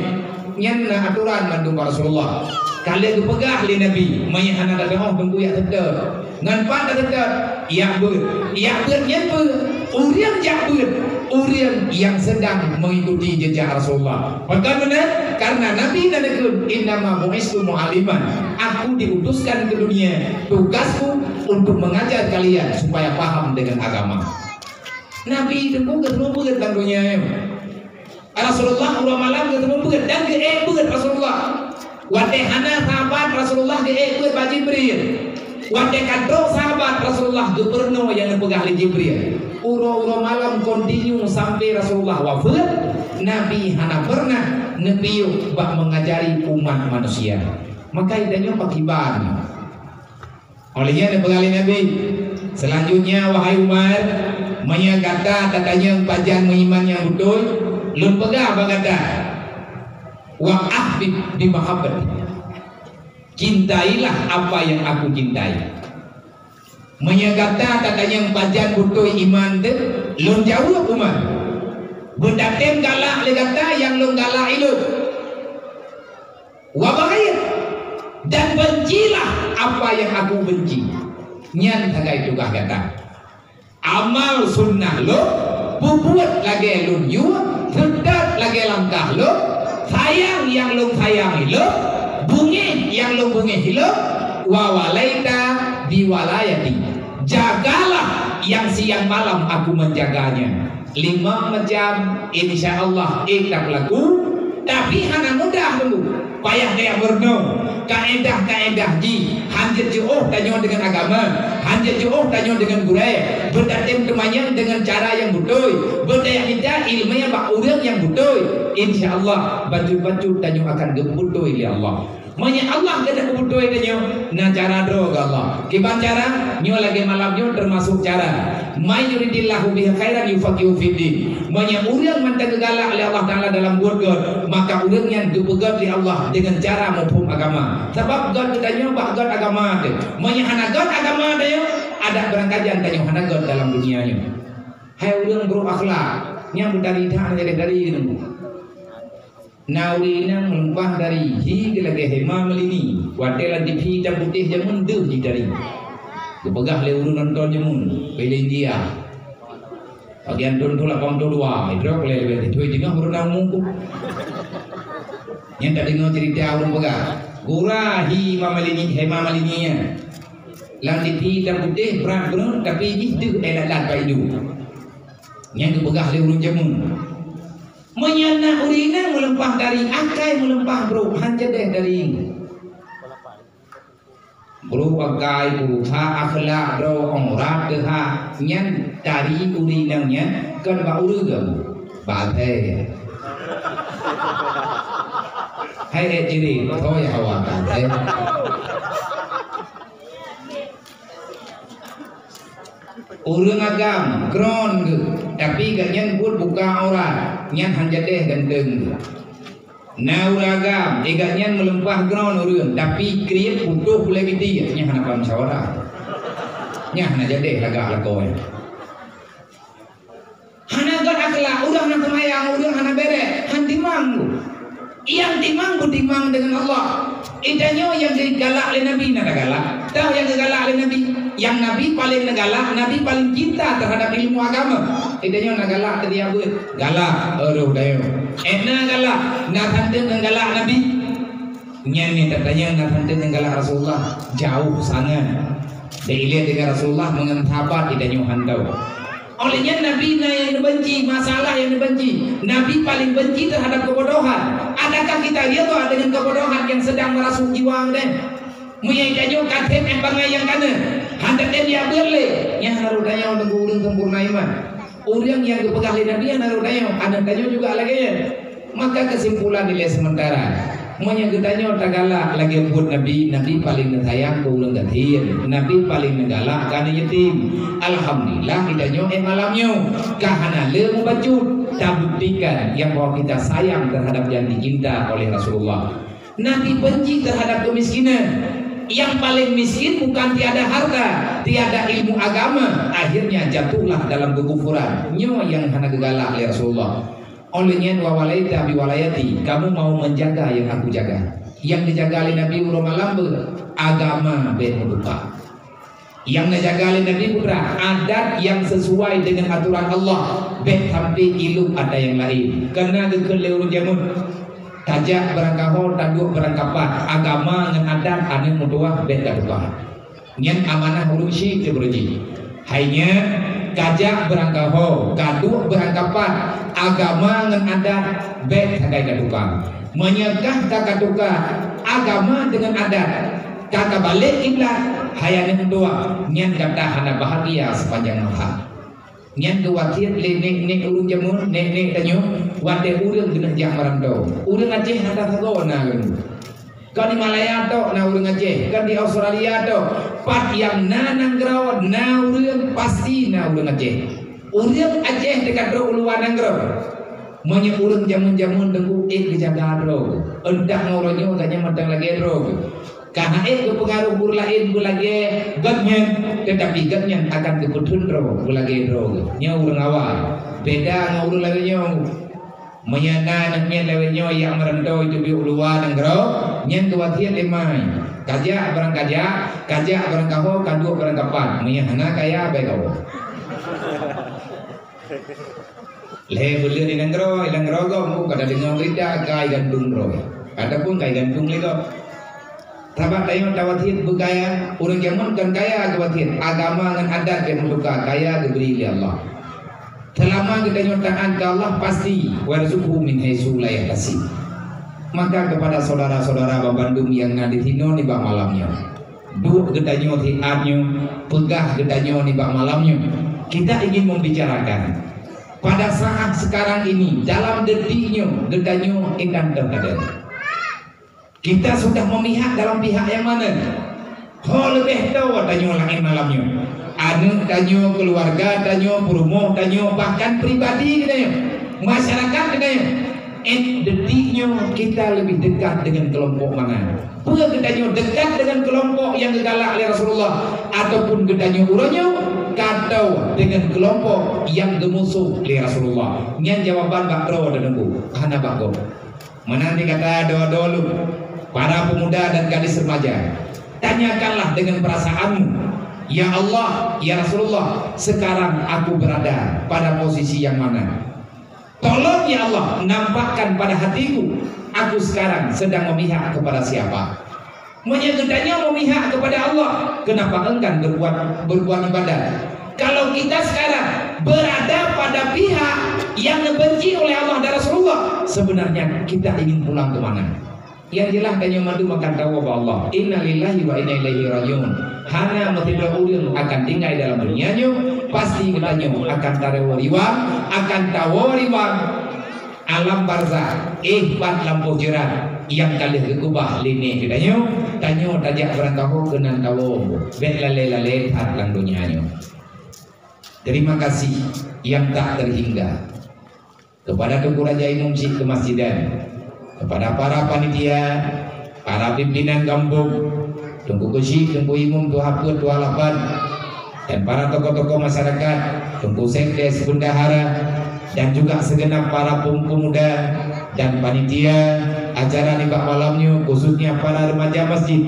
Nyan na atoran mandum bak Rasulullah. Ka lheueh geupeugah lé Nabi, meunyo hana tatu'oh teungku jak seutôt. Ngon pat teuseutôt, jak beuet. Jak beuet nyan peue? Ureuëng jak beuet, ureuëng nyang sedang mengikuti jejak Rasulullah. Pakon meunan? Karena Nabi na neukheun, "Innama bu'istu mu'alliman." Aku diutuskan ke dunia, tugasku untuk mengajar kalian supaya paham dengan agama. Nabi teungku geuteupeue beuet lam donya nyoe. Rasulullah uroe malam geuteupeue beuet dan geuék beuet Rasulullah. Watée hana sahabat Rasulullah geuék beuet bak Jibril. Watée ka trok sahabat Rasulullah geupeurunoe nyang geupeugah lé Jibril. Uroe-uroe malam kontinu sampai Rasulullah wafeuet, Nabi hana pernah neupiôh bak meungajari umat manusia. Maka geutanyoe pakriban? Óh lheueh nyan neupeugah lé Nabi, "Seulanjutnya, wahai Umar, meunyoe gata tatanyong pajan meuiman nyang beutôi, lôn peugah bak gata, wa ahbib bi mahabbati. Cintailah apa yang aku cintai." Meunyoe gata tatanyong pajan beutôi iman teuh, lôn jaweueb, Umar, beutatém galak lé gata nyang lôn galak ilôn. Wa baghid, dan bencilah apa yang aku benci. Nyan sagai tugaih gata. Amal sunnah lôn, peubuet lagée lôn yue, seutôt lagée langkah lôn, sayang nyang lôn sayangi lôn, beungéh nyang lôn beungéh lôn, wa walaita bi walayati. Jagalah nyang siang malam aku menjaganya. Lima macam, insya Allah, ék tapeulaku, tapi hana mudah dulu. Payah dayah meurunoe, kaedah-kaedah jih, han jeuet jiôh tanyoe deungon agama, Hanjeuet jiôh tanyoe deungon gurée, beutatem teumanyong deungon cara nyang beutôi, beutaya mita iéleumé bak ureuëng nyang beutôi. Insya Allah, bacut-bacut tanyoe akan geubeutôi lé Allah. Meunyoe Allah geuneuk geubeutôi tanyoe, na cara droe geuh Allah. Kiban cara? Nyoe lagée malam nyoe teumasok cara. "May yuridillahu bihi khairan yufaqihu fiddin." Meunyoe ureuëng mantong geugalak lé Allah Taala dalam buet gét, maka ureuëng nyan geupeugét lé Allah deungon cara muphom agama. Sabab gét geutanyoe bak gét agama teuh. Meunyoe hana gét agama tanyoe, adak beurangkajan tanyoe hana gét dalam dunia nyoe. Hai ureuëng buruk akhlak, nyang beutari that hana jadeh dari nunggu. Na ureuëng inong meulimpah dari hi geulagée hema meulini, watée lam T V hitam putéh jameun deuh jitari. Geupeugah lé ureuëng nonton jameun, filem India. Bagian thon tu lapan puluh dua, idrok lé leubeh teuh deungoe ureuëng na umu ku. Nyang tadeungoe cerita ureuëng peugah, gura hi Mama Lini, hema Malini nyan. Lam T V hitam putéh brat breuet, tapi jih deuh eh lalat bak idu. Nyang geupeugah lé ureuëng jameun. Meunyoe na ureuëng inong meulimpah dari, akai meulimpah brok, han jadeh dari. Brok akai, pulsa, akhlak droe, aurat teuha, nyan dari ureuëng inong nyan kon bak ureuëng, bak até. Hai eh, ciri, oh ya, hawa até. Ureuëng agam, kron geuh, tapi gobnyan buet buka aurat, nyan han jadeh ganteng geuh. Na ureuëng agam, eh, gobnyan meulimpah kron ureuëng, tapi kriet putôh ulée biti, nyan hana peumusyawarah. Nyan hana jadeh lagak lakoe. Hana gét akhlak, ureuëng hana seumayang, ureuëng hana béré, han timang tu. Nyang timang beutimang deungon Allah. Geutanyoe nyang geugalak lé Nabi na tagalak. Toh nyang geugalak lé Nabi? Nyang Nabi paleng neugalak, Nabi paleng cinta teuhadab ilmu agama. Geutanyoe na galak teudiak beuet. Galak, aduh, tanyoe. Eh, na galak, na tanteueng ngon galak Nabi. Nyan ni tatanyong na tanteueng ngon galak Rasulullah, jauh sangat. Diilée dengan Rasulullah meungon sahabat geutanyoe hantau. Óh lheueh nyan Nabi na nyang neubenci, masalah nyang neubenci. Nabi paléng benci teuhadab keubodohan. Adakah kita ridha dengan keubodohan nyang seudang meurasuk jiwa geutanyoe? Meunyoe geutanyoe ka tem ék bangai nyang ka na, han tatem jak beuet lé, nyan harôh tanyoe teungku ureuëng sempurna iman. Ureuëng nyang geupeugah lé Nabi nyan harôh tanyoe, aneuk tanyoe juga lagée nyan. Maka keusimpulan ilée seumeutara, meunyoe geutanyoe tagalak lagée buet Nabi, Nabi paléng neusayang keu ureuëng gasien, Nabi paléng neugalak keu aneuk yatim. Alhamdulillah, geutanyoe ék malam nyoe ka hana le mubacut, tabuktikan nyang bahwa kita sayang terhadap nyang dicinta oleh Rasulullah. Nabi benci terhadap keumiskinan. Nyang paléng miskin bukan tiada harta, tiada ilmu agama, akhirnya jatuhlah dalam kekufuran. Nyoe nyang hana geugalak lé Rasulullah. Óh lheueh nyan, "Wa walaita bi walayati," kamu mau menjaga yang aku jaga. Nyang geujaga lé Nabi uroe malam beuh, agama bék meutuka. Nyang neujaga lé Nabi putra, adat nyang sesuai dengan aturan Allah, bék sampai ilop atra nyang laén. Keureuna geukheun lé ureuëng jameun, tajak beurangkaho, taduek beurangkapat, agama ngon adat aneuk meutuwah bék tatuka. Nyan amanah ureuëng syiek teuh beureujih. Hai nyan, kajak beurangkaho, kaduek beurangkapat, agama ngon adat bék sagai katuka. Meunyoe kah ka katuka agama deungon adat, ka kabalek kiblat, hai aneuk meutuwah, nyan gata hana bahagia sipanjang masa. Nyan geuwasiet lé nék-nék ureuëng jameun, nék-nék tanyoe, watée ureuëng geuneuk jak meurantau. Ureuëng Aceh hana sagoe na ureuëng. Kon di Malaya tok na ureuëng Aceh, kon di Australia tok. Pat nyang na nanggroe na ureuëng, pasti na ureuëng Aceh. Ureuëng Aceh teuka trok u luwa nanggroe. Meunyoe ureuëng jameun-jameun teungku ék geujaga droe, eunteuk ngon uroe nyoe gobnyan mantong lagée droe. Ka hana ék geupeungaruh ureuëng laén beulagée gobnyan, teutapi gobnyan akan geupeutheun droe beulagée droe. Nyoe ureuëng awai, beda ngon ureuëng lawét nyoe. Meunyoe na aneuk miet lawét nyoe nyang meurantau teubiet u luwa nanggroe, nyan geuwasiet lé mai. Kajak barangkajak, kajak barangkaho, kaduek barangkapat. Meunyoe hana kaya, bék kawoe. Lhée buleuen di nanggroe, di nanggroe gob, ka tadeungoe beurita kai gantung droe. Ataupun kai gantung lé gob. Sabab tanyoe tawasiet beukaya, ureuëng jameun kon kaya geuwasiet, agama ngon adat bék meutuka, kaya geubri lé Allah. Seulama geutanyoe taát keu Allah, pasti, "Warzuqhu min haitsu la yahtasib." Maka kepada saudara-saudara banmandum nyang na di sinoe nibak malam nyoe, Duek geutanyoe siat nyoe, peugah geutanyoe nibak malam nyoe. Kita ingin membicarakan pada saat sekarang ini, dalam detik nyoe, geutanyoe ingat teuh kadang. Kita sudah memihak dalam pihak yang mana? Ho leubeh toe tanyoe langét malam nyoe. Aneuk tanyoe, keuluwarga tanyoe, peurumoh tanyoe, bahkan pribadi geutanyoe, masyarakat geutanyoe. Eh, detik nyoe kita lebih dekat dengan kelompok mana? Peue geutanyoe dekat dengan kelompok nyang geugalak lé Rasulullah, ataupun geutanyoe uroe nyoe ka toe dengan kelompok nyang geumusoh lé Rasulullah? Nyan jawaban bak droe teuh Teungku, hana bak gob. Meunan di gata droe-droe lôn, para pemuda dan gadis remaja, tanyakanlah dengan perasaanmu, "Ya Allah, ya Rasulullah, sekarang aku berada pada posisi yang mana?" Tolong, ya Allah, nampakkan pada hatiku, aku sekarang sedang memihak kepada siapa. Meunyoe geutanyoe memihak kepada Allah, kenapa enggan berbuat, berbuat ibadat? Kalau kita sekarang berada pada pihak yang dibenci oleh Allah dan Rasulullah, sebenarnya kita ingin pulang ke mana? Yang jelas tanyoe mandum akan tawoe bak Allah. Inna lillahi wa inna ilaihi rajiun. Hana meusidroe ureueng akan tinggai dalam dunia nyoe, pasti geutanyoe akan tawoe riwang, akan tawoe riwang alam barzakh, eh, pat lampôh jeurat nyang ka lheueh geukeubah lé nèh geutanyoe, tanyoe tajak beurangkaho keunan tawoe, bèk lalè-lalè that lam donya nyoe. Terima kasih yang tak terhingga kepada Teungku Raja Imum Syik Keumasjidan, kepada para panitia, para pimpinan gampông, Teungku Keuchik, Teungku Imum, Tuha Peuet, Tuha Lapan, dan para tokoh-tokoh masyarakat, Teungku Sekdes, Bendahara, dan juga segenap para pem-, pemuda dan panitia acara nibak malam nyoe, khususnya para remaja masjid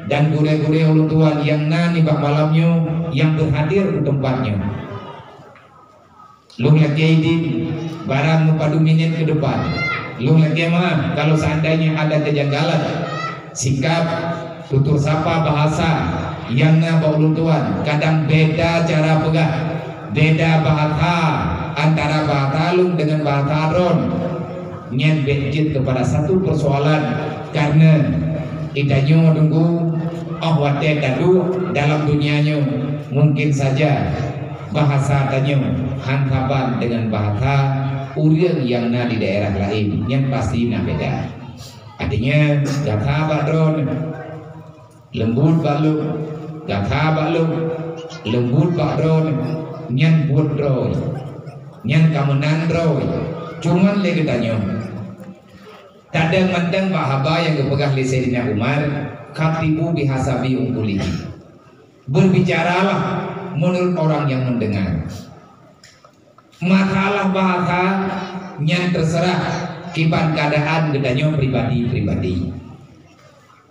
dan gurèe-gurèe ulôn tuan nyang na nibak malam nyoe nyang berhadir di tempat nyoe. Lôn lakèe idin barang meupadu minèt keu depan. Lôn lakèe maaf kalau seandainya ada kejanggalan sikap, tutur sapa, bahasa nyang na bak ulôn tuan, kadang beda cara peugah, beda bahasa antara bahasa lôn dengan bahasa droen. Nyan bèk jeuet keupada satu persoalan, karena geutanyoe Teungku, óh watèe taduek dalam dunia nyoe, mungkin saja bahasa tanyoe han saban dengan bahasa ureueng nyang na di daerah laén, nyan pasti na beda. Artinya, gata bak droeneuh leumbot bak lôn, gata bak lôn leumbot bak droeneuh, nyan buet droe, nyan ka meunan droe. Cuman lé geutanyoe, tadeng mantong bak haba nyang geupeugah lé Saidina Umar, "Khatibu bihasabi uqulihim." Berbicaralah menurut orang yang mendengar. Masalah bahasa nyan terserah kiban keadaan geutanyoe pribadi-pribadi.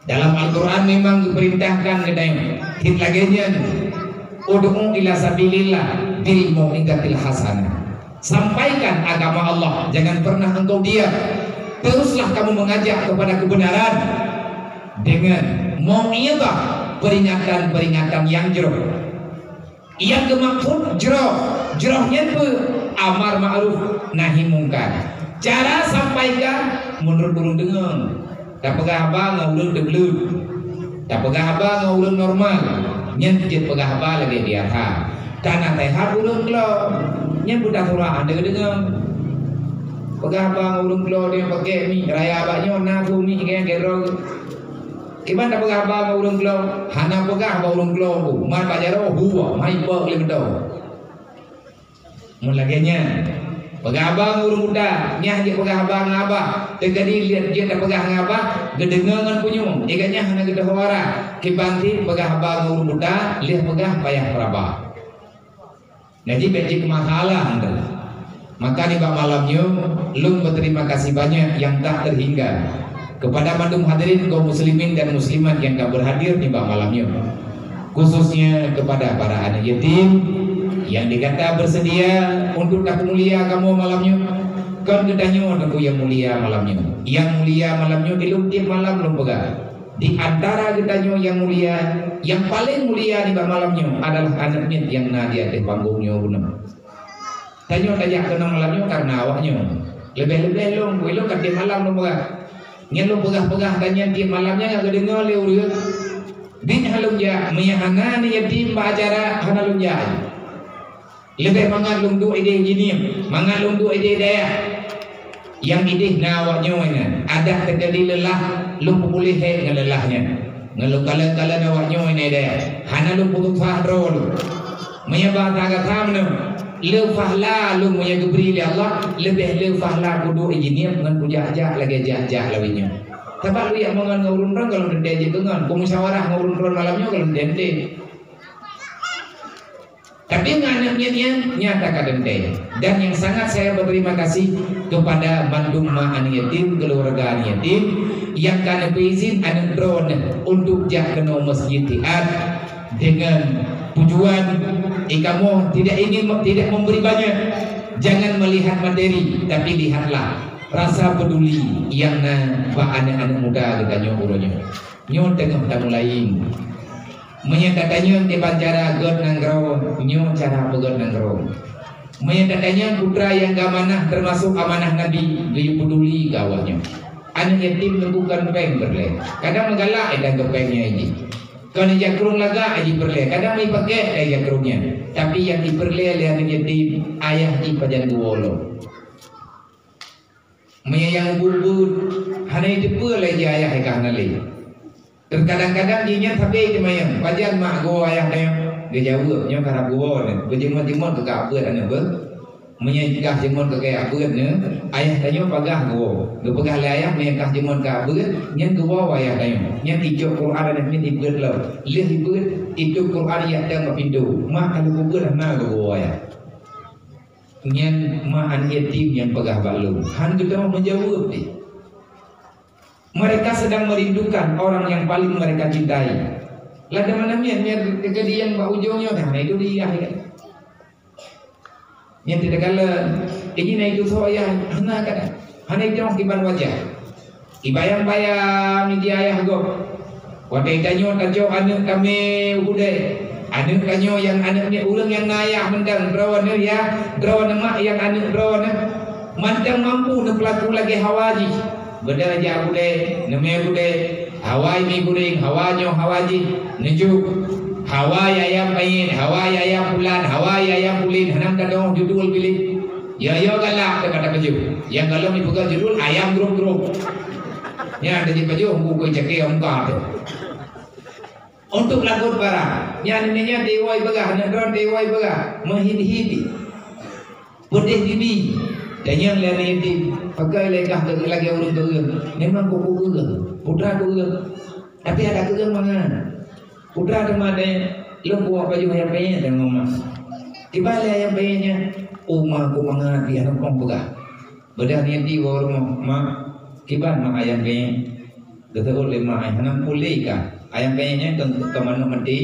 Dalam Al-Quran memang geupeurintahkan geutanyoe, cit lagèe nyan, "Ud'u ila sabilillah bil mau'izatil hasanah." Sampaikan agama Allah, jangan pernah engkau diam. Teruslah kamu mengajak kepada kebenaran dengan mau'izah, peringatan-peringatan yang jroh. Nyang geumaksud jroh, jroh nyan peue? Amar ma'ruf nahi mungkar. Cara sampaikan meunurot ureueng deungoe. Tapeugah haba ngon ureueng teubleuet. Tapeugah haba ngon ureueng normal. Nyan jeuet peugah haba lagèe biasa. Tanasèhat ureueng klo. Nyan peue tasura hana geudeungoe. Peugah haba ngon ureueng klo, dia pakèk mic raya bak nyoe, na su mic nyang keudroe. Kiban tapeugah haba ngon ureueng klo, hana peugah bak ureueng klo, mat bak jaroe, hua, mai pok lé meudo. Mun lagèe nyan, peugah haba ngon ureueng buta, nyan jeuet peugah haba ngon abah, teukeudi liet jeuet tapeugah ngon abah, geudeungoe ngon punyueng, iga nyan hana geuteupeu arah. Kiban cit peugah haba ngon ureueng buta, lheueh peugah payah peuraba. Jadi bèk jeuet keu masalah nyan. Maka nibak malam nyoe, lôn beuterima kasih banyak nyang tak terhingga kepada mandum hadirin kaum muslimin dan muslimat nyang ka berhadir nibak malam nyoe. Khususnya kepada para aneuk yatim nyang di gata bersedia untuk tapeumulia kamoe malam nyoe. Kon geutanyoe Teungku nyang mulia malam nyoe. Nyang mulia malam nyoe di lôn tiep malam lôn peugah. Di antara geutanyoe nyang mulia, nyang paleng mulia nibak malam nyoe adalah aneuk miet nyang na di ateueh panggong nyoe bunoe. Tanyoe tajak keunoe malam nyoe kareuna awak nyoe. Leubeh-leubeh lôn, ulôn ka tiep malam lôn peugah. Nyan lôn peugah-peugah dan nyan tiep malam nyan ka geudeungoe lé ureueng. Biet han lôn jak, meunyo hana aneuk yatim bak acara, hana lôn jak. Leubeh mangat lôn duek idéh Jeunieb, mangat lôn duek idéh dayah. Nyang idéh na awak nyoe nyan, adak teujadi leulah, lôn peupuléh hék ngon leulah nyan. Ngon lôn kalon-kalon awak nyoe nyan dayah, hana lôn peususah droe lôn. Meunyo bahasa gata meunoe, le pahala lôn meunyo geubri lé Allah, leubeh le pahala kuduek i Jeunieb ngon kujak-jak lagée jak-jak lawét nyoe. Sabab lôn jak meungon ngon ureuëng droe, ka lôn teuntée jeuet keu ngon, kumusyawarah ngon ureuëng droe malam nyoe, ka lôn teuntée. Tapi ngon aneuk miet nyan, nyata ka teuntée. Dan yang sangat saya berterima kasih kepada mandum ma aneuk yatim, keluarga aneuk yatim, nyang ka neupeuizin aneuk droeneuh untuk jak keunoe masjid Tian dengan tujuan, eh, kamoe tidak ingin, tidak memberi banyak. Jangan melihat materi, tapi lihatlah rasa peduli nyang na bak aneuk-aneuk muda geutanyoe uroe nyoe. Nyoe teungoh tamulai. Meunyo tatanyong kiban cara göt nanggroe, nyoe cara peugöt nanggroe. Meunyo tatanyong putra nyang geuamanah, teumasok amanah Nabi, geuyue peuduli keu awak nyoe. Aneuk yatim neubukon péng peureulée. Kadang meugalak dan geu péng nyan jih. Kon ija krueng lagak jih peureulée, kadang meupakék dan ija krueng nyan. Tapi nyang jipeureulée lé aneuk yatim, ayah jih pajan geuwoe lom. Meunyo nyang ubit-ubit, hana jiteupeue lé jih ayah ka hana lé. Teukadang-kadang jih nyan sabe teumanyong, "Pajan mak geuwoe ayah tanyoe?" Geujaweueb, "Nyoe karab geuwoe nyoe, beujeuet-jeuet keu abeuet aneuk beuh." Meunyo kah jeuet keu abeuet nyoe, ayah tanyoe pagah geuwoe. Geupeugah lé ayah, "Meunyo kah jeuet keu abeuet, nyan geuwoe ayah tanyoe." Nyan icok Quran aneuk miet ibeuet lom. Lheueh ibeuet, itôb Quran ijak dong bak pintoe. Mak ka lheueh ubeuet hana geuwoe ayah. Nyan ma aneuk yatim nyang peugah bak lôn. Han geutanyoe meujaweueb deh. Mereka sedang merindukan orang yang paling mereka cintai. Lada mana miet, miet keujadian bak ujong nyoe, nah, itu dia, ya. Nyan teudeuk kala, ini na itu soe ya, hana kada. Hana itu kiban wajah. Ibayang-bayang di ayah gob. Watée tanyoe tacok aneuk tamé u keudée. Aneuk tanyoe nyang aneuk miet ureuëng nyang na ayah mantong droeneuh ya, droeneuh mak nyang aneuk droeneuh. Mantong mampu neupeulaku lagée hawa jih. Beuda jak u keudée, neumé u keudée, hawa mi guréng, hawa nyoe, hawa jih, neujok. Hawa ayam penyet, hawa ayam pulan, hawa ayam pulen, hana tadong judul piléh. Ya, ya galak teuka tapeujeuet. Nyang galak jipeugah judul ayam grop-grop. Nyan teuh jipajoh buku cakée muka teuh. Untuk lagot barang. Nyan, nyan, nyan, tiwai peugah, nyan droe tiwai peugah. Meuhit-hit. Peudeh bibi. Tanyong lé aneuk yatim, pakai lé kah lagée ureuëng keueueng. Memang keu keueueng. Putra keueueng. Tapi ada keueueng mangat. Putra teuma ada, lôn kuwak pajoh ayam penyet dan ngomong. Tiba lé ayam penyet nyan, uma ku mangat di aneuk kong peugah. Beudah niet di bak rumoh, "Mak, kiban mak ayam penyet?" Geuseuôt lé mak, "Hana puléh kah? Ayam penyet nyan keu, keu manok maté."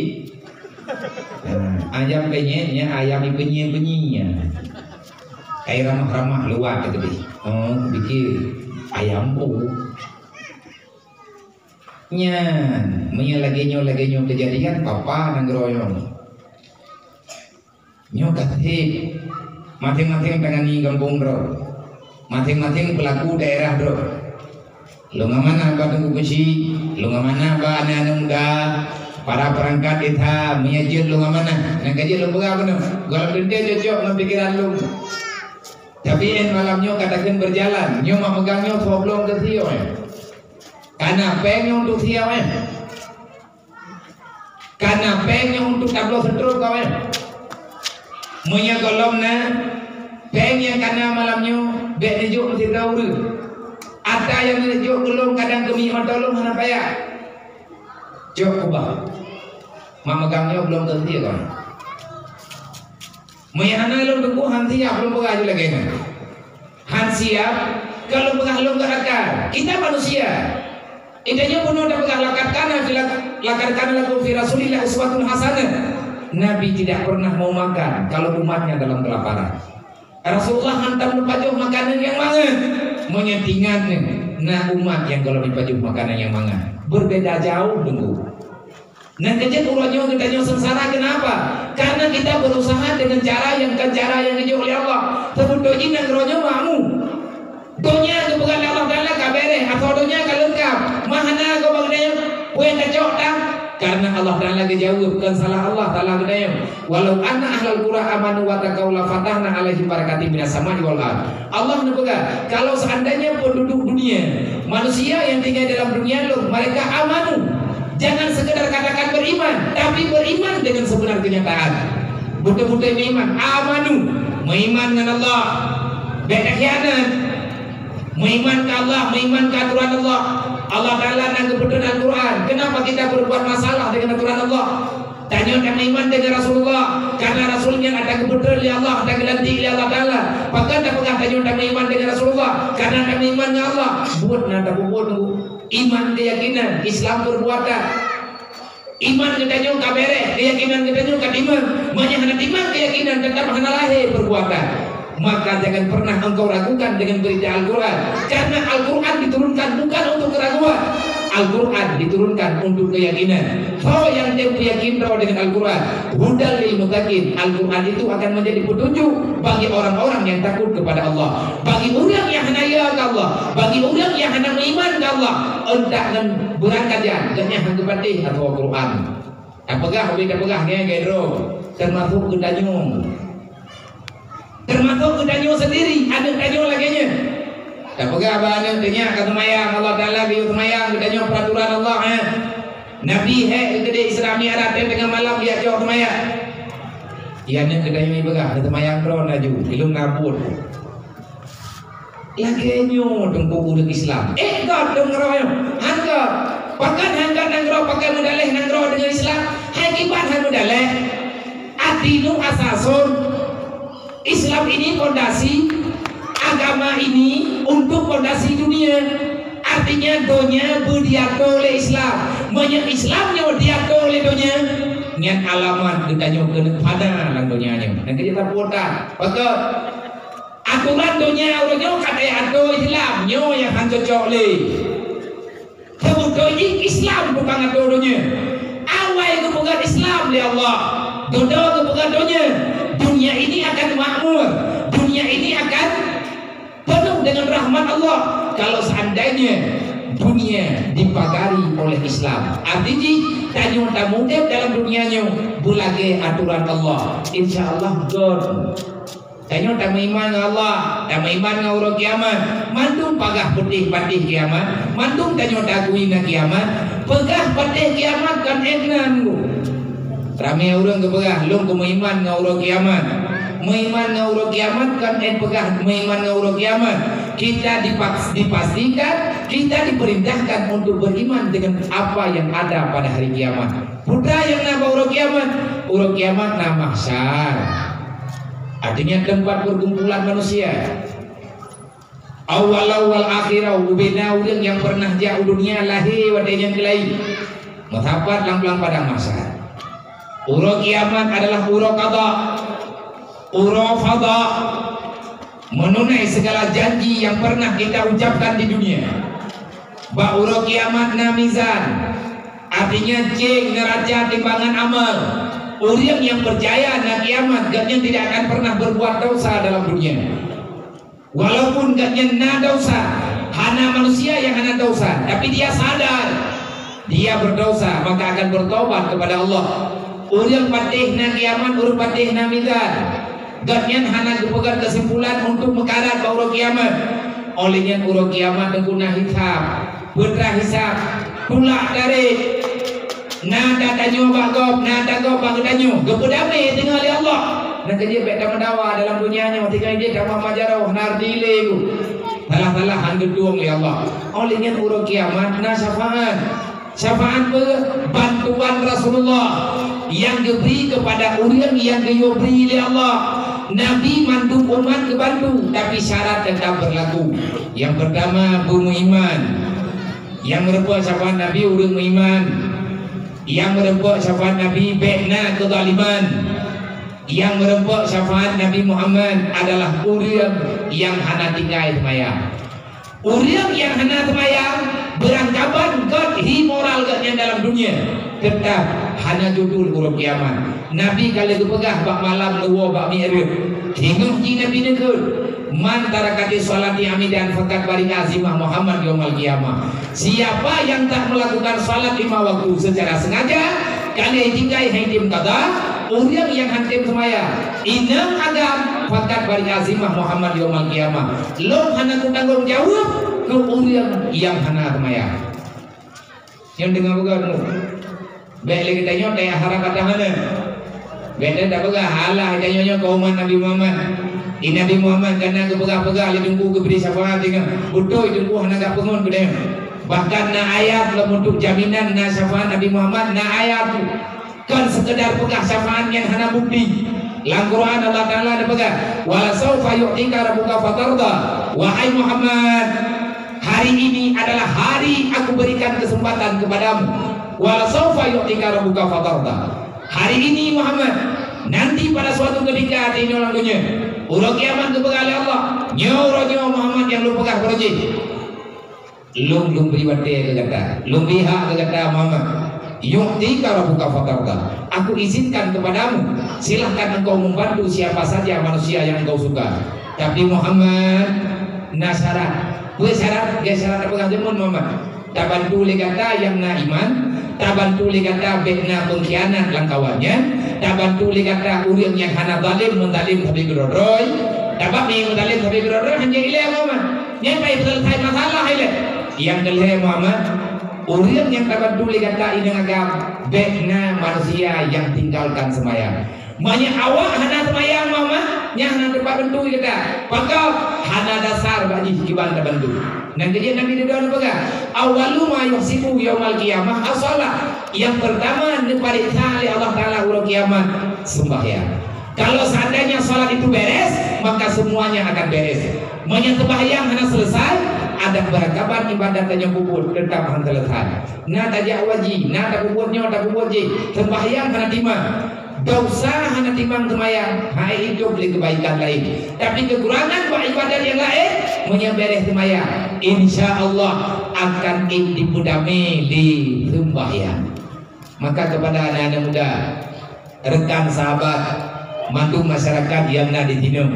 Nah, ayam penyet nyan ayam ipeunyi-peunyi nyan. Ai ramah-ramah luwa teukeudeh. Oh, pikir ayam pu. Nyan, meunyo lagée nyoe, lagée nyoe keujadian, papa nanggroe nyoe. Nyoe ka seb, maséng-maséng tangani gampông droe, maséng-maséng peulaku daerah droe. Lôn amanah bak Teungku Keuchik, lôn amanah bak aneuk-aneuk muda, para peurangkat desa, meunyo jeuet lôn amanah, nyang ka jeuet lôn peugah bunoe, gohlom teuntée cocok ngon pikeran lôn. Tapi 'oh malam nyoe ka takheun beujalan, nyoe mak meugang nyoe soe blong teuh sioe. Kana péng nyoe untuk sioe. Kana péng nyoe untuk tabloe seutrop kawan. Meunyoe gohlom na péng nyang kana malam nyoe, bék neujok meusidroe ureuëng. Ata nyang neujok keu lôn kadang keumiet mantong lôn hana payah. Jok kubah. Mak meugang nyoe blong teuh sioe kawan. Meunyoe hana lôn teungku, han siab lôn peugah lagée nyan. Han siab, ka lôn peugah lôn geurakal. Kita manusia. Geutanyoe bunoe tapeugah, "Laqad kana fi, laqad kana lakum fi Rasulillah uswatun hasanah." Nabi tidak pernah mau makan kalau umatnya dalam kelaparan. Rasulullah hantom neupajoh makanan nyang mangat. Meunyoe tingat nyoe, na umat nyang gohlom jipajoh makanan nyang mangat. Berbeda jauh, teungku. Nyang keujeuet uroe nyoe geutanyoe seungsara, kenapa? Karena kita berusaha dengan cara yang bukan cara yang geujok lé Allah. Seubeutôi jih nanggroe nyoe makmu. Donya geupeugah lé Allah Taala ka béréh, asoe donya ka leungkab. Mah hana gobak geutanyoe, peue nyang tacok tan, Karena Allah Taala geujaweueb, kon salah Allah Taala geutanyoe. "Walau anna ahlal qura amanu wattaqau lafatahna 'alaihim barakatim minas sama'i wal ardh." Allah neupeugah, kalau seandainya penduduk dunia, manusia yang tinggal dalam dunia lom, mereka amanu, jangan sekedar katakan beriman, tapi beriman dengan sebenar kenyataan. Betul-betul meuiman, amanu, meuiman ngon Allah, bék takhianat. Meuiman keu Allah, meuiman keu aturan Allah. Allah Taala na geupeutreun Al-Quran. Kenapa kita berbuat masalah dengan aturan Allah? Tanyoe tameuiman dengan Rasulullah, karena Rasul nyan ata geupeutreun lé Allah, ata geulantik lé Allah Taala. Pakon tapeugah tanyoe tameuiman dengan Rasulullah? Karena tameuiman ngon Allah. Buet na tapeubuet nunggu. Iman keyakinan, Islam perbuatan. Iman geutanyoe ka béreh, keyakinan geutanyoe ka timang. Meunyoe hana timang keyakinan, tetap hana lahé perbuatan. Maka jangan pernah engkau ragukan dengan berita Al-Quran. Karena Al-Quran diturunkan bukan untuk keraguan. Al-Quran diturunkan untuk keyakinan. Soe nyang tem yakin droe dengan Al-Quran? Hudal lil muttaqin. Al-Quran itu akan menjadi petunjuk bagi orang-orang yang takut kepada Allah. Bagi ureuëng nyang hana ya keu Allah, bagi ureuëng nyang hana meuiman keu Allah, euntak ngon beurangkajan, geuhnyan han geupatéh ateueh Quran. Tapeugah, ubé tapeugah nyan keu droe, teumasok geutanyoe. Teumasok geutanyoe sendiri, aneuk tanyoe lagée nyan. Tapeugah bak aneuk, "Teunyak ka seumayang, Allah Taala geuyue seumayang, geutanyoe peraturan Allah, eh. Nabi hék keu keudeh Isra Mi'raj, teungoh malam geujak cok seumayang." Iya aneuk geutanyoe ipeugah, "Neuseumayang droe laju, ilôn na buet." Lagée nyoe teungku ureuëng Islam. Eh, göt dong nanggroe nyoe. Han göt. Pakon han göt nanggroe, pakon meudaleh nanggroe deungon Islam? Hai kiban han meudaleh. Ad-dinu asasun. Islam ini fondasi. Agama ini untuk fondasi dunia. Artinya donya beudiato lé Islam. Meunyoe Islam nyoe diato lé donya, nyan alamat geutanyoe keuneuk fana lam donya nyoe. Nyang keu jeuet taputa. Pakon? Aturan donya uroe nyoe ka teuato Islam, nyoe nyang han cocok lé. Teubeutôi jih Islam tukang ato donya. Awai geupeugah Islam lé Allah. Dudoe geupeugah donya. Dunia ini akan makmur. Dunia ini akan penuh dengan rahmat Allah. Kalau seandainya dunia dipagari oleh Islam. Arti jih, tanyoe tamudeb dalam dunia nyoe beulagée aturan Allah. Insya Allah, göt. Tanyoe tameuiman ngon Allah, tameuiman ngon uroe kiamat. Mandum peugah peutéh patéh kiamat, mandum tanyoe takui na kiamat. Peugah patéh kiamat kon ék nan, Bu. Ramé ureuëng geupeugah, "Lôn geumeuiman ngon uroe kiamat." Meuiman ngon uroe kiamat kon ék peugah meuiman ngon uroe kiamat. Kita dipas-, dipastikan, kita diperintahkan untuk beriman dengan apa yang ada pada hari kiamat. Peue nyang na bak uroe kiamat? Uroe kiamat na mahsyar. Artinya tempat perkumpulan manusia. Awwalau wal akhirau, ubena ureuëng nyang pernah jak u dunia lahé watée nyan keulai. Meusapat lam, lam padang mahsyar. Uroe kiamat adalah uroe qada, uroe fada, menunai segala janji yang pernah kita ucapkan di dunia. Bak uroe kiamat na mizan, artinya céng neraca timbangan amal. Ureuëng nyang percaya na kiamat, gobnyan tidak akan pernah berbuat dosa dalam dunia. Walaupun gobnyan na dosa, hana manusia nyang hana dosa, tapi dia sadar dia berdosa, maka akan bertobat kepada Allah. Ureuëng patéh na kiamat, ureuëng patéh na mizan. Gobnyan hana geupeugét keusimpulan untuk meukarat bak uroe kiamat. Óh lheueh nyan uroe kiamat teungku na hisab, peue teuma hisab, tulak tarék. Na tatanyoe bak gob, na tagob bak geutanyoe. Geupeudamé teungoh lé Allah. Nyang keujeuet bék tameudawa dalam donya nyoe, tinggai jih tamah majaroh, na dilé bu. Salah-salah han geutueng lé Allah. Óh lheueh nyan uroe kiamat na syafaat. Syafaat peue? Bantuan Rasulullah nyang geubri keupada ureuëng nyang geuyue bri lé Allah. Nabi mandum umat geubantu, tapi syarat teutap beurlaku. Nyang peurtama, beumeuiman. Nyang meureumpok syafaat Nabi ureuëng meuiman. Nyang meureumpok syafaat Nabi bék na keuzaliman. Nyang meureumpok syafaat Nabi Muhammad adalah ureuëng nyang hana tinggai seumayang. Ureuëng nyang hana seumayang, beurangkaban göt hi moral gobnyan dalam dunia. Teutap hana judul uroe kiamat. Nabi ka lheueh geupeugah bak malam neuwoe bak Mi'raj. Teungoh jih Nabi neukheun, "Man taraka sholati amidan faqad bari'a zimmah Muhammad yaumal qiyamah." Siapa yang tak melakukan salat lima waktu secara sengaja, ka lheueh tinggai han tem qadha, ureuëng nyang han tem seumayang, inong agam, faqad bari'a zimmah Muhammad yaumal qiyamah. Lôn hana kutanggong jaweueb keu ureuëng nyang hana seumayang. Nyang deungoe peugah, bék lé geutanyoe taya harap ata hana. Bék lé tapeugah, "Alah, tanyoe nyoe keuman Nabi Muhammad." Di Nabi Muhammad ka na geupeugah-peugah lé Teungku geubri syafaat singoh. Beutôi Teungku hana geupeungon keu tanyoe. Bahkan na ayat lom untuk jaminan na syafaat Nabi Muhammad, na ayat. Kon sekedar peugah syafaat nyang hana bukti. Lam Quran Allah Taala neupeugah, "Wala saufa yu'tika rabbuka fatarda." Wahai Muhammad, hari ini adalah hari Aku berikan kesempatan kepadamu. "Wala saufa yu'tika rabbuka fatarda." Hari ini Muhammad, nanti pada suatu ketika di nyoe lam dunia, uroe kiamat geupeugah lé Allah, "Nyoe uroe nyoe Muhammad nyang lôn peugah baroe jih." Lôn, lôn bri watée keu gata. Lôn bri hak keu gata, Muhammad. "Yu'tika rabbuka fatarda." Aku izinkan kepadamu, silahkan engkau membantu siapa saja manusia yang engkau suka. Tapi Muhammad, na syarat. Peue syarat? Gét syarat peugah jameun, Muhammad. Tabantu lé gata nyang na iman, tabantu lé gata bék na peungkhianat lam kawan nyan, tabantu lé gata ureuëng nyang hana zalim meuzalem sabe keudroe-droe, sabab nyang meuzalem sabe keudroe-droe hana ilée agama. Nyan ka jipeuseuleusai masalah ilée. Nyang keulhée Muhammad, ureuëng nyang tabantu lé gata inong agam, bék na manusia nyang tinggalkan seumayang. Meunyoe awak hana seumayang, Muhammad, nyan hana teumpat bantu gata. Pakon? Hana dasar bak jih kiban tabantu. Nyang keujeuet Nabi Ridho neupeugah, "Awwalu ma yuhsabu yaumal qiyamah as-shalah." Nyang pertama neupareksa lé Allah Taala uroe kiamat, sembahyang. Kalau seandainya salat itu beres, maka semuanya akan beres. Meunyoe sembahyang hana selesai, adak beurakaban ibadat tanyoe peubuet teutap hana selesai. Na tajak u haji, na tapeubuet nyoe, tapeubuet jih, sembahyang hana timang. Desya hana timang seumayang, hai idop lé keubaikan laén. Tapi keukurangan bak ibadat nyang laén, meunyoe beres seumayang, insya Allah akan ék dipeudamé lé seumbahyang. Maka keupada aneuk-aneuk muda, rekan sahabat, mandum masyarakat nyang na di sinoe,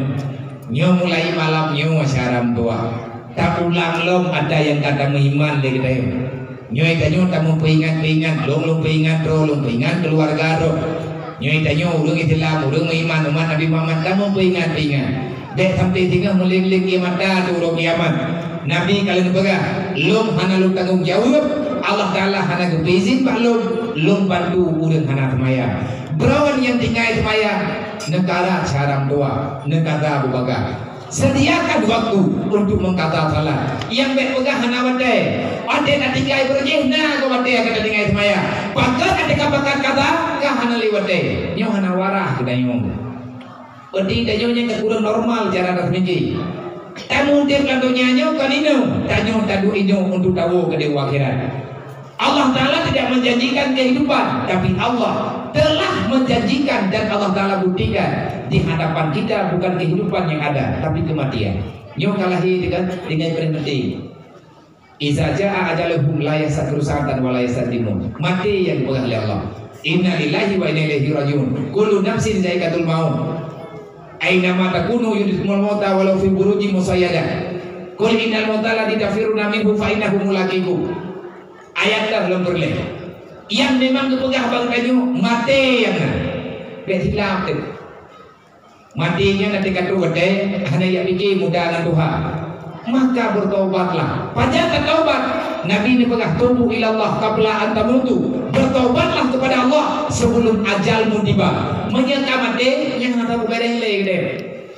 nyoe mulai malam nyoe syedara meutuah, taulang lom atra nyang ka tameuiman lé geutanyoe. Nyoe tanyoe tameupeuingat-peuingat, lôn lôn peuingat droe, lôn peuingat keuluwarga droe. Nyoe tanyoe ureuëng Islam, ureuëng meuiman, umat Nabi Muhammad, tameupeuingat-peuingat. Bék sampoe singoh meuléng-léng ié mata di uroe kiamat. Nabi ka lheueh neupeugah, "Lôn hana lôn tanggong jaweueb, Allah Taala hana geupeuizin bak lôn, lôn bantu ureuëng hana seumayang." Droe nyang tinggai seumayang, neukarat syedara meutuah, neukaza Abu Bakar. Sediakan waktu untuk mengkaza salat. Nyang bék peugah hana watée. Watée na tinggai beureujeih na keu watée ka tinggai seumayang. Pakon watée ka pakat kaza, ka hana lé watée. Nyoe hana waras geutanyoe. Berarti tanyoe nyan ka kureueng normal cara taseumiké. Tameudeb lam donya nyoe kon inong, tanyoe taduek inong untuk tawoe keudeh u akhirat. Allah Taala tidak menjanjikan kehidupan, tapi Allah telah menjanjikan dan Allah Taala buktikan di hadapan kita bukan kehidupan yang ada, tapi kematian. Nyoe ka lahé dengan, dengan berhenti. "Iza jaa ajaluhum la yastakhiru sa'atan wa la yastaqdimun." Maté nyang geupeugah lé Allah. "Inna lillahi wa inna ilaihi rajiun. Kullu nafsin dzaiqatul maut." "Aina ma takunu yudrikkumul mauta walau fi burujin musyayyada. Qul innal mauta alladzi tafirruna minhu fa innahu mulaqikum." Ayat ka lom peureulée. Nyang memang geupeugah bak geutanyoe, maté nyang na. Bék silap teuh. Maté nyan na teuka troh watée, hana jak pike muda ngon tuha. Maka bertaubatlah. Pajan tataubat? Nabi neupeugah, "Tubu ilallah qabla an tamutu." Bertaubatlah kepada Allah sebelum ajalmu tiba. Meunyoe ka maté, nyan hana tapeugah lé geude.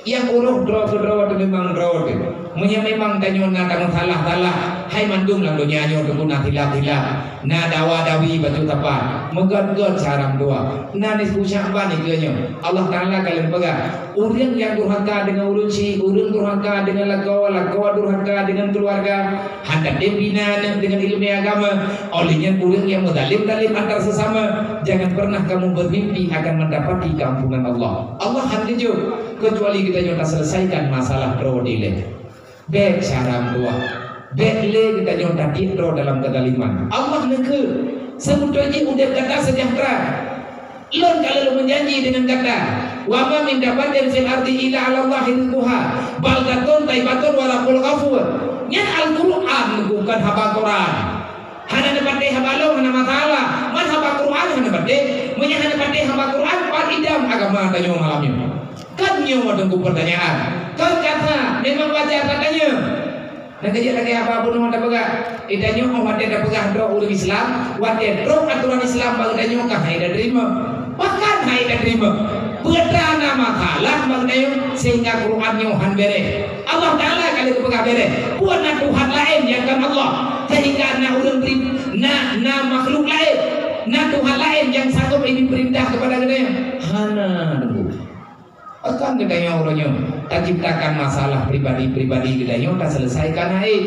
Nyang urôh droe keudroe teuh memang droe teuh. Meunyoe memang tanyoe na tameusalah-salah, hai mandum lam donya nyoe teupeu na silap-silap, na dawa-dawi bacut sapat, meugét-gét syedara meutuah. Na nisfu Sya'ban dikeue nyoe. Allah Taala ka lheueh peugah, ureuëng nyang durhaka deungon ureuëng syik, ureuëng durhaka deungon lakoe, lakoe durhaka deungon keuluwarga, han tatem bina aneuk deungon ileumèe agama. Óh lheueh nyan ureuëng nyang meuzalem-zalem antar sesama, jangan pernah kamu bermimpi akan mendapati keampunan Allah. Allah han geujok, kecuali geutanyoe taselesaikan masalah droe dilée. Bék syedara meutuah. Bék lé geutanyoe tatiek droe dalam keuzaliman. Allah neukheun, Seubeutôi jih udeb gata seujahteura. Lôn ka lheueh meujanji deungon gata, "Wa ma min dabbatin fil ardi illa 'alallahi rizquha, baldatun thayyibatun wa rabbul ghafur." Nyan Al-Qur'an, bukan haba Qur'an. Hana neupatéh haba lôn, hana masalah. Man haba Qur'an hana patéh. Meunyo hana patéh haba Qur'an, pat idam agama tanyoe malam nyoe. Kan nyoe teungku peurtanyaan. Kan kata memang wajar tatanyong. Nyang keujeuet lagèe haba bunoe tapeugah, eh, tanyoe watèe tapeugah droe ureueng Islam, watèe droe atoran Islam bak geutanyoe ka han tateurima. Bahkan han tateurima. Peue teuma na masalah bak geutanyoe sehingga Quran nyoe han bèrèh. Allah Taala ka lheueh geupeugah bèrèh. Peue na Tuhan laén nyang kon Allah sehingga na ureueng bri-, na, na makhluk laén, na Tuhan laén nyang sanggup jipeurintah keupada geutanyoe? Hana, teungku. Pakon geutanyoe uroe nyoe taciptakan masalah pribadi-pribadi geutanyoe taseuleusaika na ék?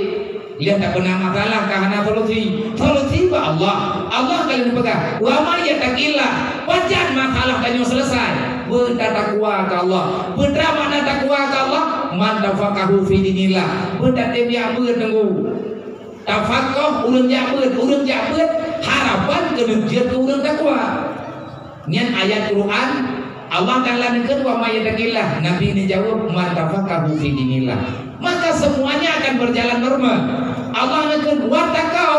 Lheueh tapeuna masalah ka hana solusi. Solusi bak Allah. Allah ka lheueh peugah, "Wa may yattaqillah." Pajan masalah tanyoe seuleusai? Beutakwa keu Allah. Peue teuma makna takwa keu Allah? Man tafaqahu fi dinillah. Beutatém jak beuet teungku. Tafaqah, ureueng jak beuet, ureueng jak beuet, harapan keuneuk jeuet keu ureueng takwa. Nyan ayat Quran, Allah Taala neukheun, "Wa may yattaqillah." Nabi neujaweueb, "Man tafaqahu fi dinillah." Maka semuanya akan berjalan normal. Allah neukheun, "Wattaqau,"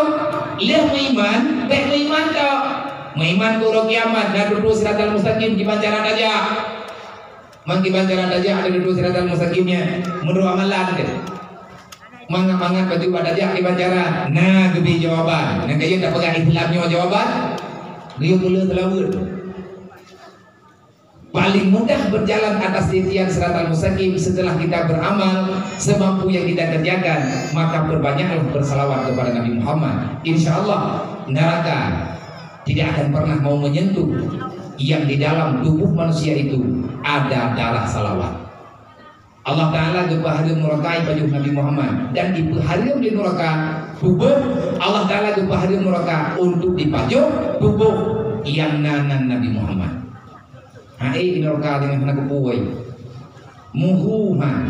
lheueh meuiman, bèk meuiman tok. Meuiman keu uroe kiamat, na dudoe siratal mustaqim, kiban cara tajak. Man kiban cara tajak, ada dudoe siratal mustaqim nyan, meunurot amalan teuh. Mangat-mangat bacut bak tajak kiban cara, na geubri jawaban. Nyang ka jeuet tapeugah Islam nyoe jawaban, geuyue peuleueh seulaweuet. Paling mudah berjalan atas titian siratal mustaqim setelah kita beramal semampu yang kita kerjakan, maka perbanyaklah bersalawat kepada Nabi Muhammad. Insya Allah, neraka tidak akan pernah mau menyentuh yang di dalam tubuh manusia itu ada darah salawat. Allah Taala geupeuhareuem nuraka ipajoh Nabi Muhammad, dan ipeuhareuem di nuraka tuboh. Allah Taala geupeuhareuem nuraka untuk dipajoh tuboh nyang na nan Nabi Muhammad. Hai nuraka, jangan hana kupuwai. Muhu ha.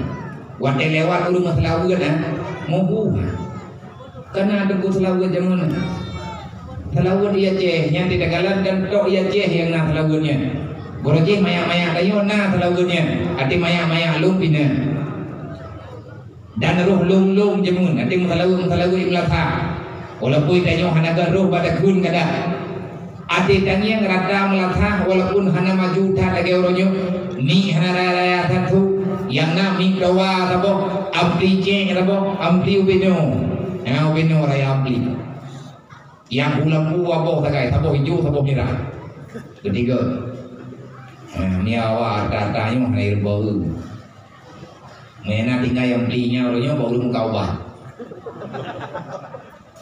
Watèe lewat ureueng meuseulaweuet ha. Muhu ha. Kana teungku seulaweuet jameun. Seulaweuet di Aceh, nyan di Tagalan kan tok di Aceh nyang na seulaweuet nyan. Goroe jih mayak-mayak tanyoe na seulaweuet nyan. Até mayak-mayak lôn pih na. Dan roh lôn-lôn jameun, até meuseulaweuet-meuseulaweuet meulathah. Walaupun tanyoe hana gét roh bak takheun kada. Até tangieng rata meulathah walaupun hana maju that lagèe uroe nyoe. Miek hana raya-raya that su. Nyang na miek dawa saboh, ampli cek saboh, ampli ubenoe. Nyang ubenoe raya ampli. Nyang bulampu saboh sagai, saboh ijo, saboh mirah. Ketiga. Eh, miawa rata-rata nyoe hana ireubah. Meunan tinggai ampli nyan uroe nyoe bak ulôn meukaubah.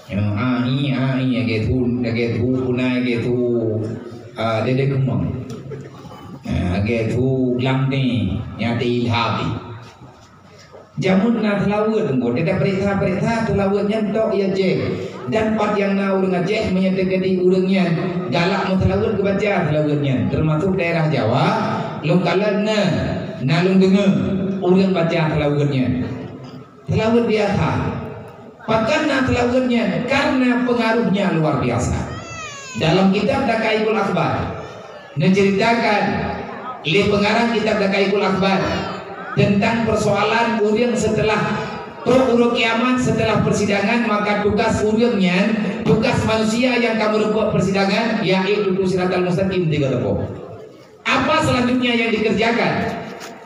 Nyoe, ah, i, ah, i, lagèe thu, lagèe thu punai, lagèe thu, ah, dede keumang. Ah, lagèe thu glam ni, nyate ilham ni. Jameun na seulaweuet teungku, teuka peuriksa-peuriksa seulaweuet nyan tok i Aceh. Dan pat nyang na ureueng Aceh, meunyoe teukeudi ureueng nyan galak meuseulaweuet geubaca seulaweuet nyan, teumasok daerah Jawa, lôn kalon na, na lôn deungoe ureueng baca seulaweuet nyan. Seulaweuet biasa. Pakon na seulaweuet nyan? Karena pengaruhnya luar biasa. Dalam kitab Daqaiqul Akhbar, neuceuritakan lé pengarang kitab Daqaiqul Akhbar tentang persoalan ureueng setelah trok uroe kiamat, setelah persidangan, maka tugas ureueng nyan, tugas manusia nyang ka meurumpok persidangan, yaitu siratal mustaqim tiga teupok. Apa selanjutnya yang dikerjakan?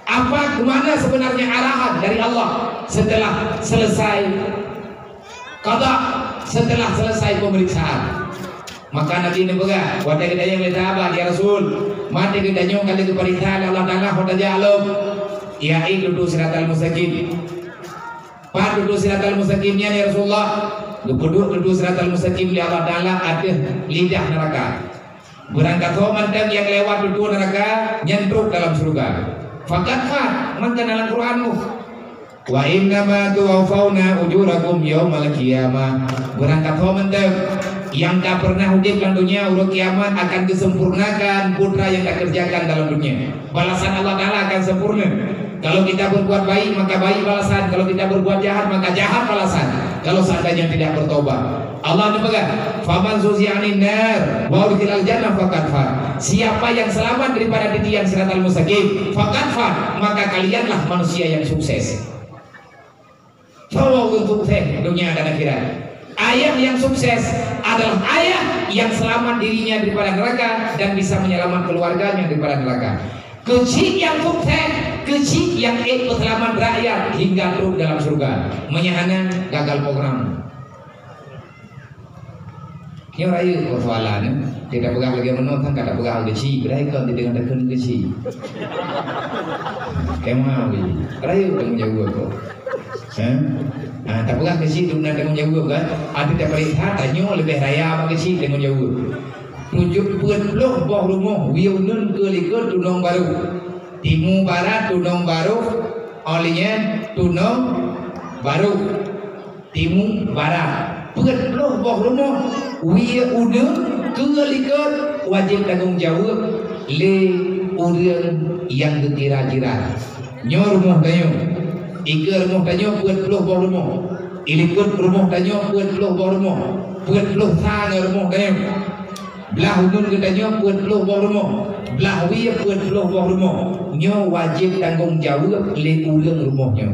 Apa, kemana sebenarnya arahan dari Allah setelah selesai qada, setelah selesai pemeriksaan? Maka Nabi neupeugah, watèe geutanyong lé sahabat, "Ya Rasul, watèe geutanyoe ka lheueh geupeuriksa lé Allah Taala, ho tajak lom?" "Yaitu dudoe siratal mustaqim." "Pat dudoe siratal mustaqim nyan, ya Rasulullah?" "Geupeuduek dudoe siratal mustaqim lé Allah Taala ateueh lidah neuraka." Beurangkasoe mantong nyang lewat dudoe neuraka nyan trok dalam syeuruga. Fakat khat, mantong dalam Quran mu. "Wa innama tuwaffawna ujurakum yaumal qiyamah." Beurangkasoe mantong nyang ka pernah udeb lam dunia, uroe kiamat akan geusempurnakan peue nyang ka kerjakan dalam dunia. Balasan Allah Taala akan sempurna. Kalau kita berbuat baik, maka baik balasan. Kalau kita berbuat jahat, maka jahat balasan. Kalau seandainya tidak bertobat, Allah neupeugah, "Faman zuhziha 'anin nar wa udkhilal jannah faqad faz." Siapa yang selamat daripada titian siratal mustaqim, faqad faz, maka kalianlah manusia yang sukses. Soe ureuëng sukses dunia dan akhirat? Ayah yang sukses adalah ayah yang selamat dirinya daripada neraka dan bisa menyelamat keluarganya daripada neraka. Keuchik nyang sukses, keuchik nyang ék peuseulamat rakyat hingga trok dalam syeuruga. Meunyo hana, gagal program. Nyoe rayeuk kok soalan, eh. Dia tak peugah lagée meunoe, kan ka tak peugah keuchik, padahai kon dia dengan takheun keuchik. Kema wih, rayeuk tanggung jaweueb kok. Eh? Ah, tak peugah keuchik tu na tanggung jaweueb kan? Ada tak peuriksa, tanyoe leubeh raya bak keuchik tanggung jaweueb. Tujoh peuet ploh boh rumoh, wie uneun keu likot tunong barô. Timu barat tunong barô, óh lheueh nyan tunong barô. Timu barat. Peuet ploh boh rumoh, wie uneun keu likot wajéb tanggung jaweueb lé ureuëng nyang geukira jiran. Nyoe rumoh tanyoe. Ikeue rumoh tanyoe peuet ploh boh rumoh. Ilikot rumoh tanyoe peuet ploh boh rumoh. Peuet ploh sa ngon rumoh tanyoe. Blah uneun geutanyoe peuet ploh boh rumoh. Blah wie peuet ploh boh rumoh. Nyoe wajéb tanggung jaweueb lé ureuëng rumoh nyoe.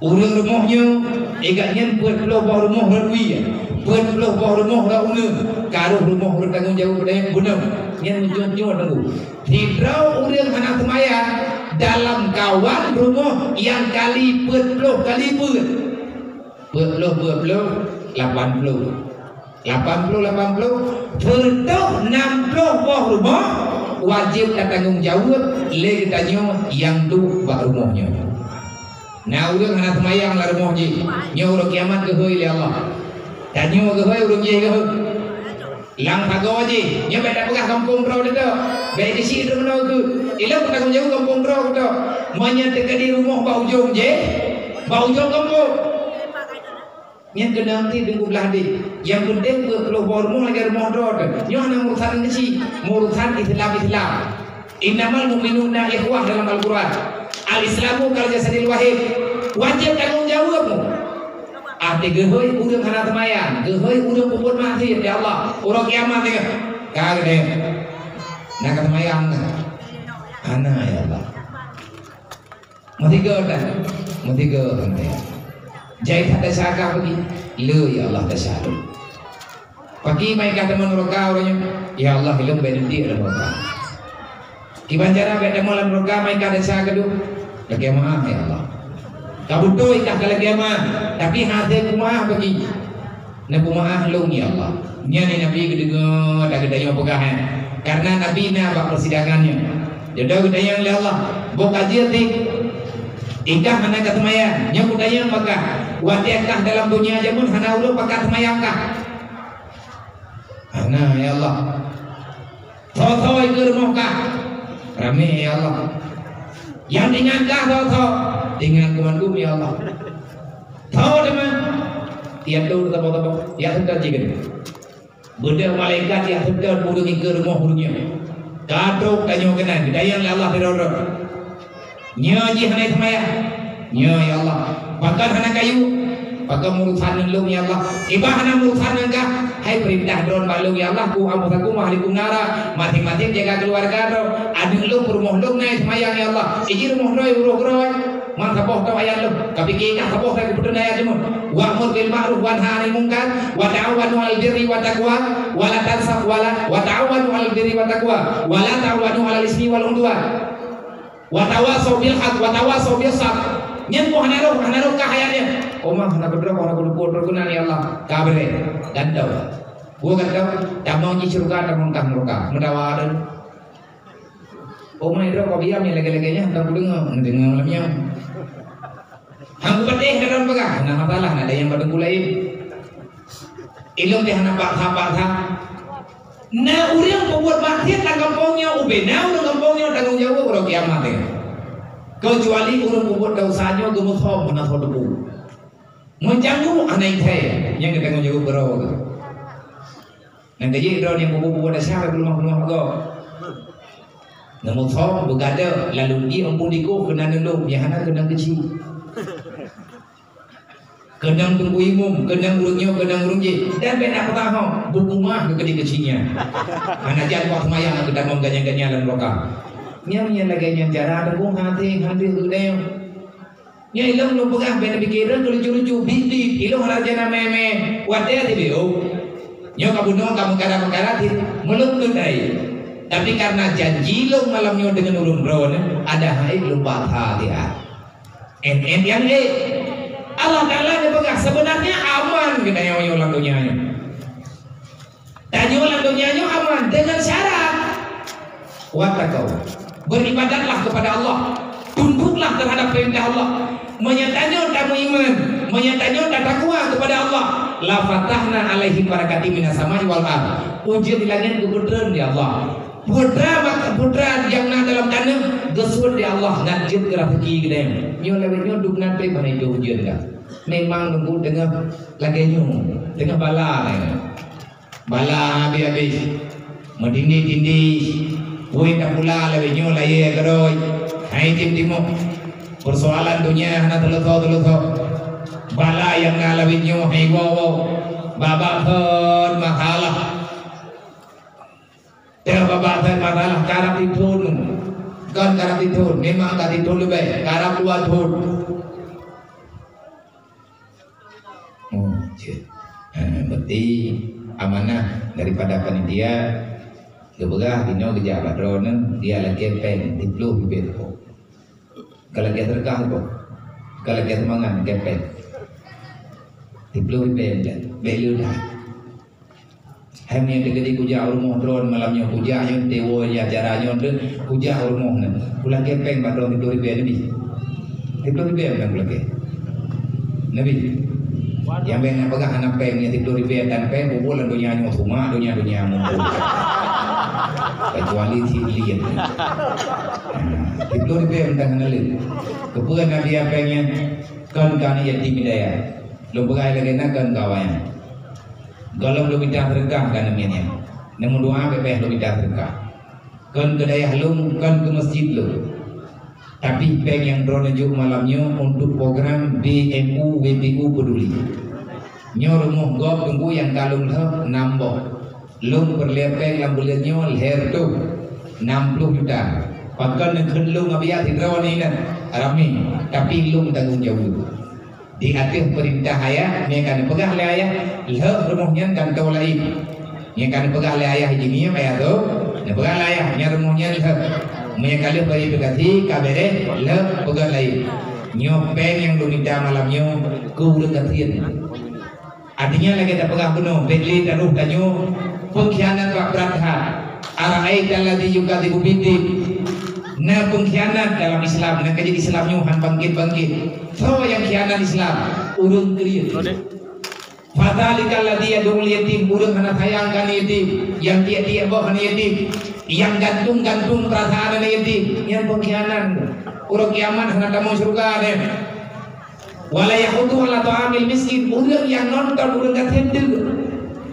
Ureuëng rumoh nyoe, igat nyan peuet ploh boh rumoh rot wie, peuet ploh boh rumoh rot uneun, ka rôh rumoh ureuëng tanggung jaweueb dayah gunong. Nyan meujeuet-jeuet teungku. Sidroe ureuëng hana seumayang dalam kawan rumoh nyang kali peuet ploh kali peuet. Peuet ploh, peuet ploh, lapan ploh. Lapan ploh, lapan ploh, sireutôh nam ploh boh rumoh wajéb tatanggung jaweueb lé geutanyoe nyang duek bak rumoh nyoe. Na ureuëng hana seumayang lam rumoh jih, nyoe uroe kiamat geuhôi lé Allah. Tanyoe geuhôi, ureuëng jih geuhôi. Lam sagoe jih, nyoe bék tapeugah gampông droe teuh. Bék keuchik droe meunoe keuh. Ilôn tatanggung jaweueb gampông droe teuh. Meunyoe teukeudi rumoh bak ujong jih, bak ujong gampông. Nyan keuneuk ti teungku blah deh. Nyang peunteng peuet ploh boh rumoh lagée rumoh droe teuh. Nyoe hana urusan keuchik, urusan Islam-Islam. Innamal mu'minuna ikhwah dalam Al-Quran. Al-Islamu kal jasadil wahid. Wajéb tanggung jaweueb mu. Até geuhôi ureuëng hana seumayang, geuhôi ureuëng peubuet maksiet, ya Allah. Uroe kiamat nyoe. Ka geude. Na ka seumayang na? Hana, ya Allah. Meusigoe tan, meusigoe tan. Jai that desya kah pagi, le ya Allah desya lôn. Pagi mai kah teuma nuraka uroe nyoe, ya Allah ilôn bék deudiek lam nuraka. Kiban cara bék teuma lam nuraka mai kah desya keuduek, lagée meu'ah ya Allah. Ka beutôi kah ka lagée meu'ah, tapi hase kumeu'ah pagi. Neupeumeu'ah lôn, ya Allah. Nyan Nabi geudeungoe dan geutanyoe peugah, eh. Karena Nabi na bak persidangan nyan. Jodoh geutanyong lé Allah, boh ka jeuet teuh. Ikah hana ka seumayang, nyoe kutanyong bak kah. Watée kah dalam donya jameun hana ulôn pakat seumayang kah? Hana, ya Allah. Tho-tho ikeue rumoh kah? Ramé, ya Allah. Nyang ingat kah tho-tho? Ingat keu mandum, ya Allah. Tho teuma. Tiap tu teuboh-teuboh, ya seutôt jih keunoe. Beudôh malaikat ya seutôt ureuëng ikeue rumoh ureuëng nyoe. Ka trok tanyoe keunan, geutanyong lé Allah sidroe-droe. Nyoe jih hana seumayang. Nyoe, ya Allah. Pakon hana kayu? Pakon meurusan ngon lôn, ya Allah. Kiban hana meurusan ngon kah? Hai peurintah droe bak lôn, ya Allah. Ku anfusakum wa ahlikum nara. Maséng-maséng jaga keuluwarga droe. Aneuk lôn, peurumoh lôn na seumayang, ya Allah. Iji rumoh droe uroe-uroe. Man saboh teuh ayat lôn. Ka pike kah saboh teuh keupeue ayat lôn. Wa'mur bil ma'ruf wa nahi 'anil munkar. Wa ta'awanu 'alal birri wat taqwa. Wa la tansa-, wa la, wa ta'awanu 'alal birri wat taqwa. Wa la ta'awanu 'alal ismi wal 'udwan. Wa tawasau bil haq, wa tawasau bis sabr. Nyan pun hana roh, hana roh kah ayat nyan. Oma hana keudroe, hana keudroe, keudroe keunan ya Allah. Ka beureh. Gantong. Buah gantong, tamong jih syeuruga, tamong kah neuraka. Meudawa deh. Oma idroe kau biam nyang lagée-lagée nyan, hana kudeungoe, neudeungoe malam nyoe. Hang kupatéh kadang peugah, hana masalah, na dayang bateungku laén. Ilôn teuh hana paksa-paksa. Na ureuëng peubuet maksiet lam gampông nyoe, ubé na ureuëng gampông nyoe tanggong jaweueb uroe kiamat nyoe. Keucuali ureuëng peubuet desya nyoe geumeusom hana soe teupeu. Meucanggu hana ié, nyang geutanggong jaweueb keudroe. Nyang keujeuet droe nyang peubuet-buet desya ka geulumah-lumah gob. Neumeusom beugadôh lalu di ampun dikoh keunan neulom nyang hana keunan keuchik. Keunong teungku imum, keunong ureueng nyoe, keunong ureueng jéh. Dan bèk na peugah ho, buku mah keu keudéh keuchik nyan. Hana jan wak seumayang keu tamong ganyang-ganyang lam lokal. Nyan, nyan lagèe nyan cara teungku hati, hati geutanyoe. Nyoe ilôn lôn peugah bèk neupiké keu lucu-lucu, bit-bit, ilôn hana rencana mè-mè, watèe sibeuet. Nyoe ka bunoe ka meukara-meukara cit, meulôn keutai. Tapi karena janji lôn malam nyoe deungon ureueng droeneuh, ada hai lôn basa siat. Ên-ên nyang ék. Allah Taala geupeugah, "Sebenarnya aman geutanyoe nyoe lam donya nyoe." Tanyoe lam donya nyoe aman dengan syarat. Wattaqau. Beribadatlah kepada Allah. Tunduklah terhadap perintah Allah. Meunyo tanyoe tameuiman, meunyo tanyoe tatakwa kepada Allah, la fatahna alaihim barakatim minas sama'i wal ard. Ujeuen di langèt geupeutreun lé Allah. Putra mak-, putra nyang na dalam taneuh geusuet lé Allah ngat jeuet keu raseuki geutanyoe. Nyoe lawét nyoe dum na trép hana jiteupeue ujeuen ka. Memang nunggu teungoh lagèe nyoe, teungoh bala lagèe nyoe. Bala habéh-habéh. Meutindih-tindih. Woi tapula lawét nyoe layèe keudroe. Hai tim timoh. Persoalan donya hana teuleusoe-teuleusoe. Bala nyang na lawét nyoe hai woe-woe. Babah thon masalah. Teuh babah thon masalah karab sithon. Kon karab sithon, memang ka sithon leubeh, karab dua thon. Oh, cit. Ha, berarti amanah daripada panitia geupeugah inoe geujak bak droeneuh, dia lakèe pèng siploh ribèe. Ka lakèe seudeukah tu. Ka lakèe sumbangan keu pèng. Siploh ribèe, bèk le that. Hai meunyo teukeudi kujak u rumoh droeneuh malam nyoe, kujak nyoe, tewo nyoe, acara nyoe, kujak u rumoh nyoe. Kulakèe pèng bak droeneuh siploh ribèe, neubi. Siploh ribèe mantong kulakèe. Neubi. Nyang bèk neupeugah hana pèng, nyan siploh ribèe tan pèng, peubuet lam donya nyoe, seumah donya-donya mumpung. Kecuali si Lien. Siploh ribèe mantong hana le. Keupeue Nabi pèng nyan? Kon keu aneuk yatim hidayah. Lôn peugah lagèe na kon keu awaknyan. Gohlom lôn mita seudeukah keu aneuk miet nyan. Neumeudoa bèk-bèk lôn mita seudeukah. Kon keu dayah lôn, kon keu meuseujid lôn. Tapi pèng nyang droeneuh jok malam nyoe untuk program B M U W P U Peduli. Nyoe rumoh gob teungku nyang ka lôn lheueh nam boh. Lôn peureulèe pèng lam buleuen nyoe lhèe reutôh nam ploh juta. Pakon neukheun lôn ngon biaya sidroe nyan inan ramé, tapi lôn tanggong jaweueb. Di ateueh peurintah ayah, nyang ka neupeugah lé ayah, lheueh rumoh nyan gantoe laén. Nyang ka neupeugah lé ayah jih nyoe, ayah tu, neupeugah lé ayah, nyan rumoh nyan lheueh. Meunyo ka lheueh verifikasi, ka bèrèh, lheueh peugah laén. Nyoe pèng nyang lôn mita malam nyoe keu ureueng gasien. Artinya lagèe tapeugah bunoe, bèk lé taroh tanyoe peungkhianat bak brat that. Ara'aital ladzi yukadzibu biddin. Na peungkhianat dalam Islam, na keujeuet Islam nyoe han bangkét-bangkét. Soe nyang khianat Islam? Ureueng keureueng. Fadzalikal ladzi yad'ul yatim, ureueng hana sayang keu aneuk yatim, nyang tiek-tiek boh aneuk yatim, nyang gantung-gantung peurasaan aneuk yatim, nyan peungkhianat. Uroe kiamat hana tamong syeuruga nyan. Wala yahuddu ala ta'amil miskin, ureueng nyang nonton ureueng gasien teuk.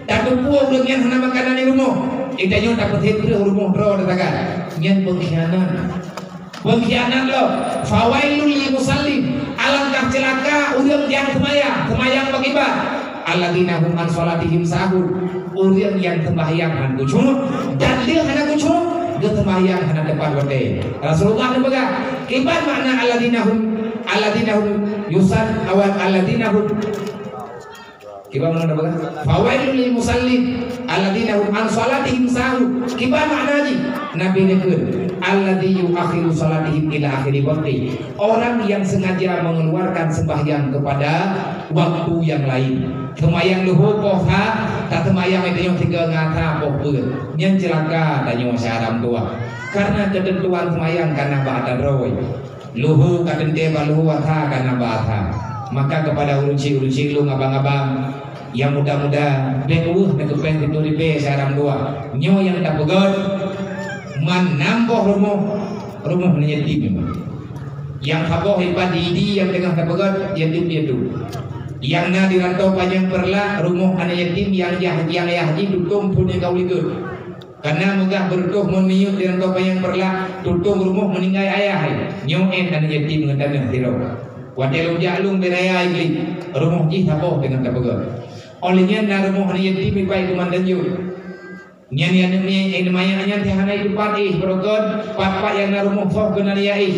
Tateupeue ureueng nyan hana makanan di rumoh. Geutanyoe tapeusiet kreueh rumoh droe teusagai. Nyan peungkhianat. Peungkhianat lom. Fawailul lil musallin. Alangkah ceulaka ureueng nyang seumayang, seumayang bak ibadah. Alladzina hum an shalatihim sahun. Ureueng nyang seumbahyang han khusyuk dan lheueh hana khusyuk, geuseumayang hana teupat watèe. Rasulullah neupeugah, kiban makna alladzina hum, alladzina hum yusan-, awan alladzina hum. Kiban makna neupeugah, fawailul lil musallin, alladzina hum an shalatihim sahun. Kiban makna jih, Nabi neukheun, alladzi yuakhiru shalatihim ila akhiri waqti. Orang yang sengaja mengeluarkan sembahyang kepada waktu yang lain. Seumayang luhô poh sa, taseumayang lé tanyoe sigoe ngon atra poh peuet. Nyan ceulaka tanyoe syedara meutuwah. Karena keuteuntuan seumayang ka na bak atra droe. Luhô ka teuntèe bak luhô, atra ka na bak atra. Maka keupada ureueng chik-ureueng chik lôn, abang-abang, nyang muda-muda, bèk weueh neukeupèng siploh ribèe syedara meutuwah. Nyoe nyang tapeugöt, man nam boh rumoh, rumoh aneuk yatim nyoe. Nyang saboh ipat di Idi nyang teungoh tapeugöt, yatim piatu. Nyang na di Rantau Panyang Peureulak, rumoh aneuk yatim nyang yah, nyang yah jih tutong phôn nyang ka u likot. Kana meugah beureutôh mon minyeuk di Rantau Panyang Peureulak, tutong rumoh meuninggai ayah. Nyoe 'et aneuk yatim ngon taneuh sidroe. Watée lôn jak lôn bak raya Iglih, rumoh jih saboh deungon tapeugét. Óh lheueh nyan na rumoh aneuk yatim ibai keuman tanjong. Nyan aneuk miet, eh, manyak nyan teuh hana teupat éh, beureugon pat-pat nyang na rumoh soh keunan ya éh.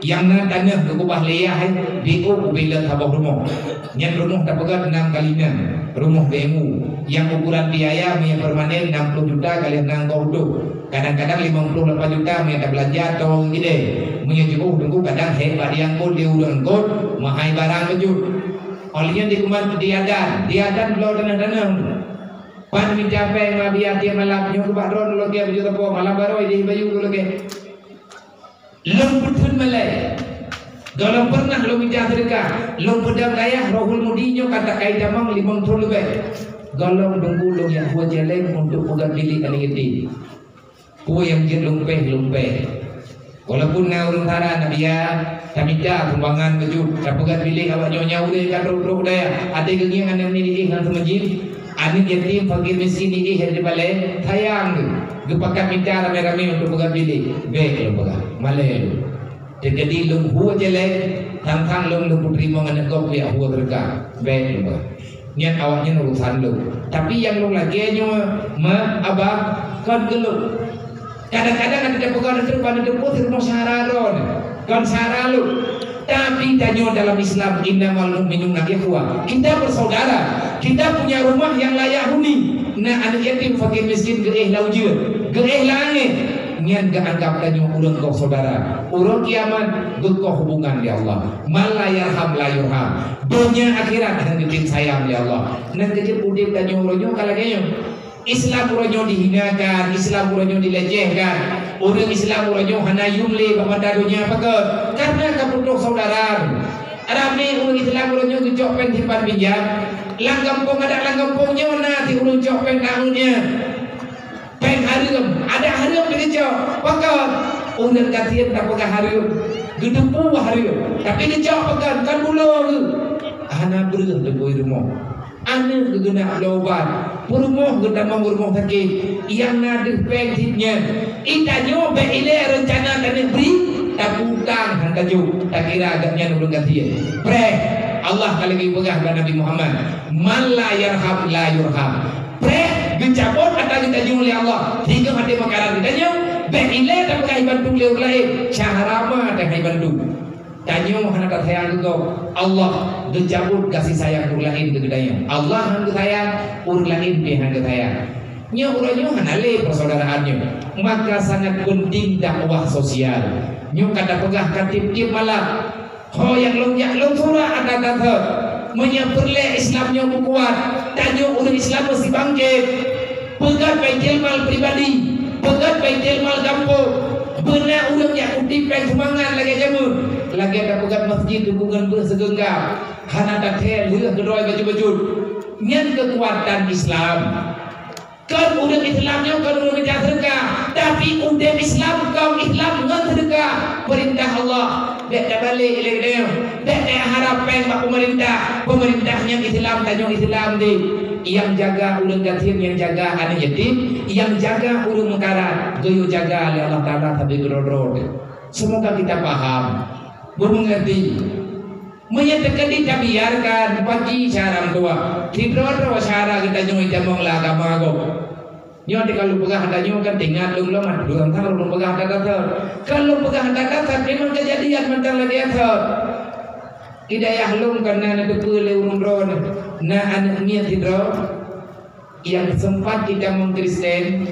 Nyang na tanoh geukubah lé yah, eh, di ôk ubé lom saboh rumoh. Nyan rumoh tapeugét nam kali nam, rumoh beumu. Nyang ukuran biaya meunyoe permanen nam ploh juta ka lheueh nam goh udoh. Kadang-kadang limong ploh lapan juta meunyoe tabeulanja tong ideh. Meunyoe jiôh teungku kadang hék bak diangkot lé ureuëng angkot, meuhai barang beujeuet. Óh lheueh nyan dikuman diadan, diadan bloe tanoh-tanoh. Pan mita péng ma biya tieb malam, nyoe keubah droe lôn lagée beujeuet teupeu, malam barô ideh bayeue lôn lagée. Lôn peutheun malée. Gohlom peureunah lôn mita seudeukah, lôn peudong dayah Rohul Mudi nyoe ka takai tamong limong thon leubeh. Gohlom teungku lôn jak hue céléng untuk peugét bilék aneuk yatim. Peue nyang jeuet lôn péh, lôn péh. Walaupun na ureuëng sara na biya, tamita sumbangan beujeuet, tapeugét bilék awak nyoe nyang udeb ka trok-trok dayah. Até geungieng aneuk miet jiéh lam seumeujid, aneuk yatim, fakir miskin jiéh di balée, sayang geuh. Geupakat mita ramé-ramé untuk peugét bilék. Bék lôn peugah, malée lôn. Teujadi lôn hue céléng, sang-sang lôn lôn peuteurimong aneuk gob jak hue seudeukah. Bék lôn peugah. Nyan awaknyan urusan lôn. Tapi nyang lôn lagée nyoe, ma, abah, kon keu lôn. Kadang-kadang ada tapeugah lôn teuk ban teupeu sirumoh syara droeneuh. Kon syara lôn. Tapi tanyoe dalam Islam, innamal mu'minuna ikhwah. Kita bersaudara. Kita punya rumah yang layak huni. Na aneuk yatim, fakir miskin, geuéh lam ujeuen, geuéh lam angén. Nyan geuanggab tanyoe ureuëng goh saudara. Uroe kiamat geukoh hubungan lé Allah. Man la yarham la yurham. Donya akhirat hana geutem sayang lé Allah. Nyan keuh jeuet udeb tanyoe uroe nyoe ka lagée nyoe. Islam uroe nyoe dihinakan, Islam uroe nyoe dilecehkan. Ureuëng Islam uroe nyoe hana yuem lé bak mata donya, pakon? Karena ka putôh saudara. Ramé ureuëng Islam uroe nyoe geucok péng simpan pinjam. Lam gampông, adak lam gampông nyoe na si ureuëng cok péng taun nyan. Péng hareuem, adak hareuem digeucok. Pakon? Ureuëng gasien tapeugah hareuem, geuteupeue hareuem, tapi geucok pakon? Kon bulo geuh. Hana breueh teupeu rumoh. Aneuk geugeundak bloe ubat, peurumoh geutamong rumoh sakét, nyang na deuh péng cit nyan. Itanyoe bék ilée reuncana taneuk bri, tapi utang han tajok, takira gobnyan ureuëng gasien. Preh, Allah ka lagée peugah bak Nabi Muhammad, "Man la yarham la yurham." Preh geucabot ata geutanyoe lé Allah, sehingga até makanan geutanyoe, bék ilée tapeugah ibantu lé ureuëng laén, cara ma teuh ibantu. Tanyoe hana tasayang keu gob, Allah geucabot kasih sayang ureuëng laén keu geutanyoe. Allah han geusayang, ureuëng laén pih han geusayang. Nyoe uroe nyoe hana lé persaudaraan nyoe. Maka sangat penting dakwah sosial. Nyoe ka tapeugah ka tieb-tieb malam. Ho nyang lôn jak lôn surak ata-ata. Meunyoe peureulée Islam nyoe beukuat, tanyoe ureuëng Islam meusti bangkét. Peugét baitul mal pribadi, peugét baitul mal gampông. Beuna ureuëng nyang udeb péng seumangat lagée jameun. Lagée tapeugét masjid dukungan beuh sigeunggam. Hana tathée lheueh keudroe bacut-bacut. Nyan keukuatan Islam. Kon ureuëng Islam nyoe kon ureuëng mita seudeukah, tapi udeb Islam kon Islam ngon seudeukah. Peurintah Allah, bék tabalek lé geutanyoe. Bék taharab péng bak peumeurintah. Peumeurintah nyang Islam, tanyoe Islam deh. Nyang jaga ureuëng gasien, nyang jaga aneuk yatim, nyang jaga ureuëng meukarat, geuyue jaga lé Allah Taala sabe keudroe-droe teuh. Semoga kita paham, beumeungerti. Meunyoe teukeudi tabiarkan bagi syara meutuwah, sidroe-droe syara geutanyoe itamong lam agama gob. Nyoe teuka lôn peugah tanyoe kan teuingat lôn lom, dua thon lôn peugah that-that. Kon lôn peugah that-that, memang keujadian mantong lagée that. Di dayah lôn kan na neuteupeue lé ureuëng droeneuh, na aneuk miet sidroe nyang seumpat jitamong Kristen,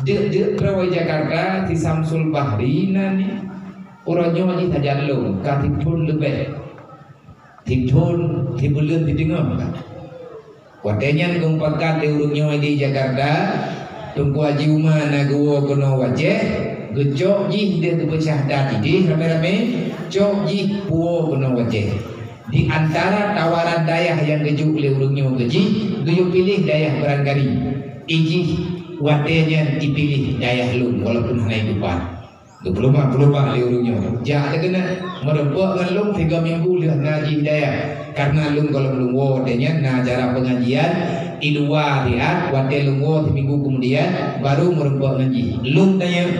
deuk-deuk droe Jakarta, si Samsul Bahri nan nyan. Uroe nyoe jih sajan lôn, ka sithon leubeh. Sithon sibuleuen sideungoh ka. Watée nyan geumeupakat lé ureuëng nyoe di Jakarta, Teungku Haji Uma na geuwoe keunoe u Aceh, geucok jih deuh geupeusyah that ideh ramé-ramé, cok jih puwoe keunoe u Aceh. Di antara tawaran dayah nyang geujok lé ureuëng nyoe keu jih, geuyue piléh dayah Barangkari. Ijih watée nyan ipiléh dayah lôn, walaupun hana idupat. Geupeulumah-peulumah lé ureuëng nyoe. Jak lé keunan, meurumpok ngon lôn tiga minggu lheueh na jih dayah. Karena lôn gohlom lôn woe watée nyan na acara pengajian di luwa siat, watée lôn woe siminggu keumudian, baru meurumpok ngon jih. Lôn tanyong,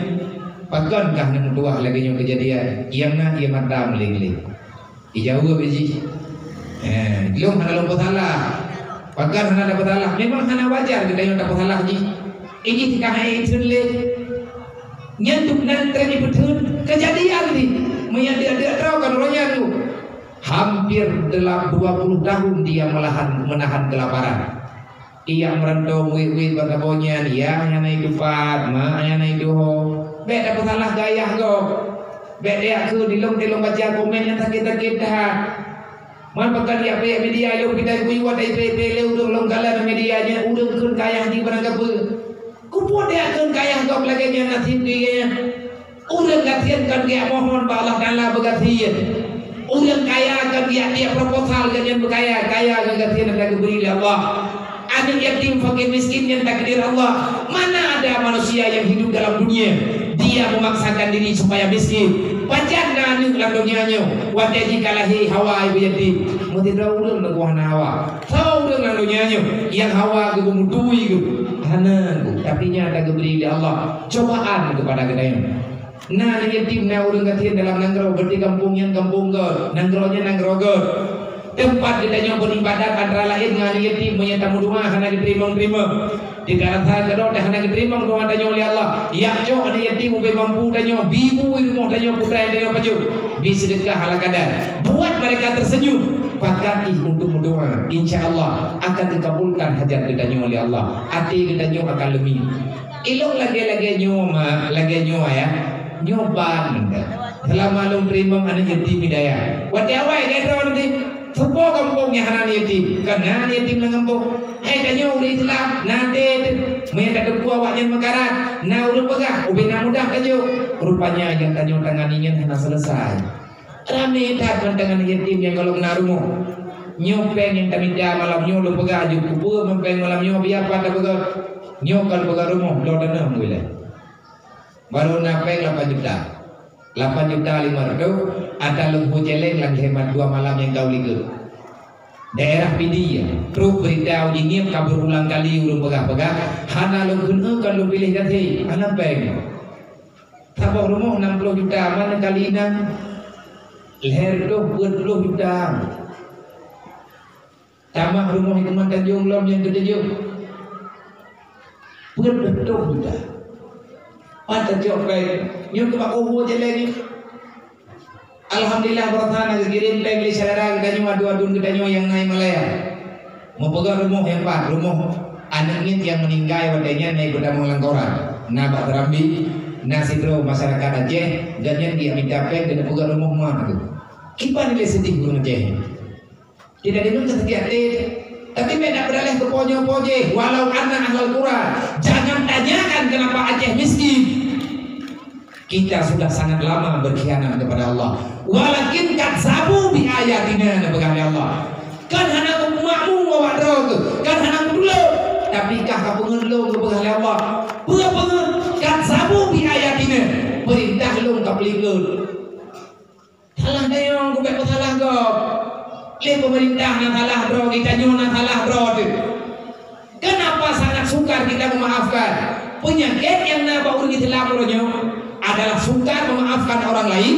"Pakon kah neumeutuwah lagée nyoe keujadian?" Nyang na ie mata meuléng-léng. Ijaweueb jih. Eh, lôn hana lôn peusalah. Pakon hana tapeusalah? Memang hana wajar geutanyoe tapeusalah jih. Ijih ka hai itheun lé. Nyan dum nan treb ipeutheun keujadian jih. Meunyo deuek-deuek droe kan uroe nyan tu. Hampir dalam dua puluh tahun dia melahan, menahan kelaparan. Ijak meurantô muet-muet bak saboh nyan, yah nyang na itupat, mak nyang na ituho. Bék tapeusalah keu ayah gob. Bék tajak kheun dilông-dilông baca komen nyang sakét-sakét that. Man pakon ijak peuék media lôn pih tajak kuyue watèe ipeuék-peuék lé ureueng lôn kalon media nyan ureueng kheun keu ayah jih barangkapeue. Keupeue tajak kheun keu ayah gob lagèe nyan nasib geuh nyan? Ureueng gasien kon geujak mohon bak Allah Taala beugasien. Ureueng kaya kon geujak tiep proposal gobnyan beukaya, kaya ngon gasien nyang geubri lé Allah. Aneuk yatim, fakir miskin nyan takdir Allah. Mana ada manusia yang hidup dalam dunia dia memaksakan diri supaya miskin. Pajan na aneuk lam donya nyoe, watèe jih ka lahé hawa ibu yatim. Meusidroe ureueng neuk hana hawa. Soe ureueng lam donya nyoe nyang hawa geuh beumutui geuh? Hana geuh, tapi nyan ka geubri lé Allah cobaan keupada geutanyoe. Na aneuk yatim, na ureueng gasien dalam nanggroe, berarti gampông nyan gampông geuh, nanggroe nyan nanggroe geuh. Teumpat geutanyoe beuribadat antara laén ngon aneuk yatim, meunyo tameudoa hana geuteurimong-teurimong. Di antara keudroe hana geuteurimong doa tanyoe lé Allah. Yak cok aneuk yatim ubé mampu tanyoe, bi bu i rumoh tanyoe, putra tanyoe pajoh. Bi seudeukah ala kadar. Buat mereka tersenyum. Pakat jih untuk meudoa. Insya Allah akan dikabulkan hajat geutanyoe lé Allah. Até geutanyoe akan leumi. Ilông lagèe-lagèe nyoe, mak, lagèe nyoe, ayah. Nyoe ban mantong. Seulama lôn teurimong aneuk yatim hidayah. Watèe awai lagèe droeneuh, soe po gampông nyang hana aneuk yatim? Kan na aneuk yatim lam gampông. Hai tanyoe ureueng Islam, na até teuh. Meunyo tateupeue awaknyan meukarat, na ureueng peugah, ubé na mudah tanyoe. Rupanya nyang tanyoe tangani nyan hana selesai. Ramé that mantong aneuk yatim nyang gohlom na rumoh. Nyoe péng nyang tamita malam nyoe lôn peugah aju, keupeue meunan péng malam nyoe, biar pat tapeugah. Nyoe kon peugah rumoh, bloe tanoh meuilée. Baru na péng lapan juta. Lapan juta lima ratus, ata lôn hu céléng lam hemat dua malam nyang ka u likot. Daerah Pidie, trok beurita uji ngieng ka beurulang kali ureueng peugah-peugah, hana lôn kheun kon lôn piléh gasé, hana péng. Saboh rumoh nam ploh juta, mana kali nam? Lhèe reutôh peuet ploh juta. Tamah rumoh Lukman Tanjong lom nyang keutujôh. Peuet reutôh juta. Pat tacok péng? Nyoe keu bak kubu aja lagi. Alhamdulillah, baroesa na geukirém péng lé syedara geutanyoe, aduen-aduen geutanyoe nyang na i Malaya. Meupeugah rumoh nyang pat, rumoh aneuk miet nyang meuninggai watèe nyan na ipeutamong lam koran. Na bak Serambi, na sidroe masyarakat Aceh, gobnyan geumita péng keuneuk peugah rumoh ma teuh. Kiban ilée seudeh ureueng Aceh. Tidak diminta sakit hati, tapi beda berdalih ke ponyo-ponyo, walau anna ahlul qura. Jangan tanyakan kenapa Aceh miskin. Kita sudah sangat lama berkhianat kepada Allah. Walakin kadzabu bi ayatina, na peugah lé Allah. Kan hana makmu awak droe, kan hana tulông, tapi kah ka peungeut lôn, peugah lé Allah. Peue peungeut? Kadzabu bi ayatina. Peurintah lôn ka peulikot. Salah dayong, kubek peusalah gob. Lé pemerintah na salah droe, geutanyoe na salah droe teuh. Kenapa sangat sukar kita memaafkan? Penyakit nyang na bak ureueng Islam uroe nyoe adalah sukar memaafkan orang lain,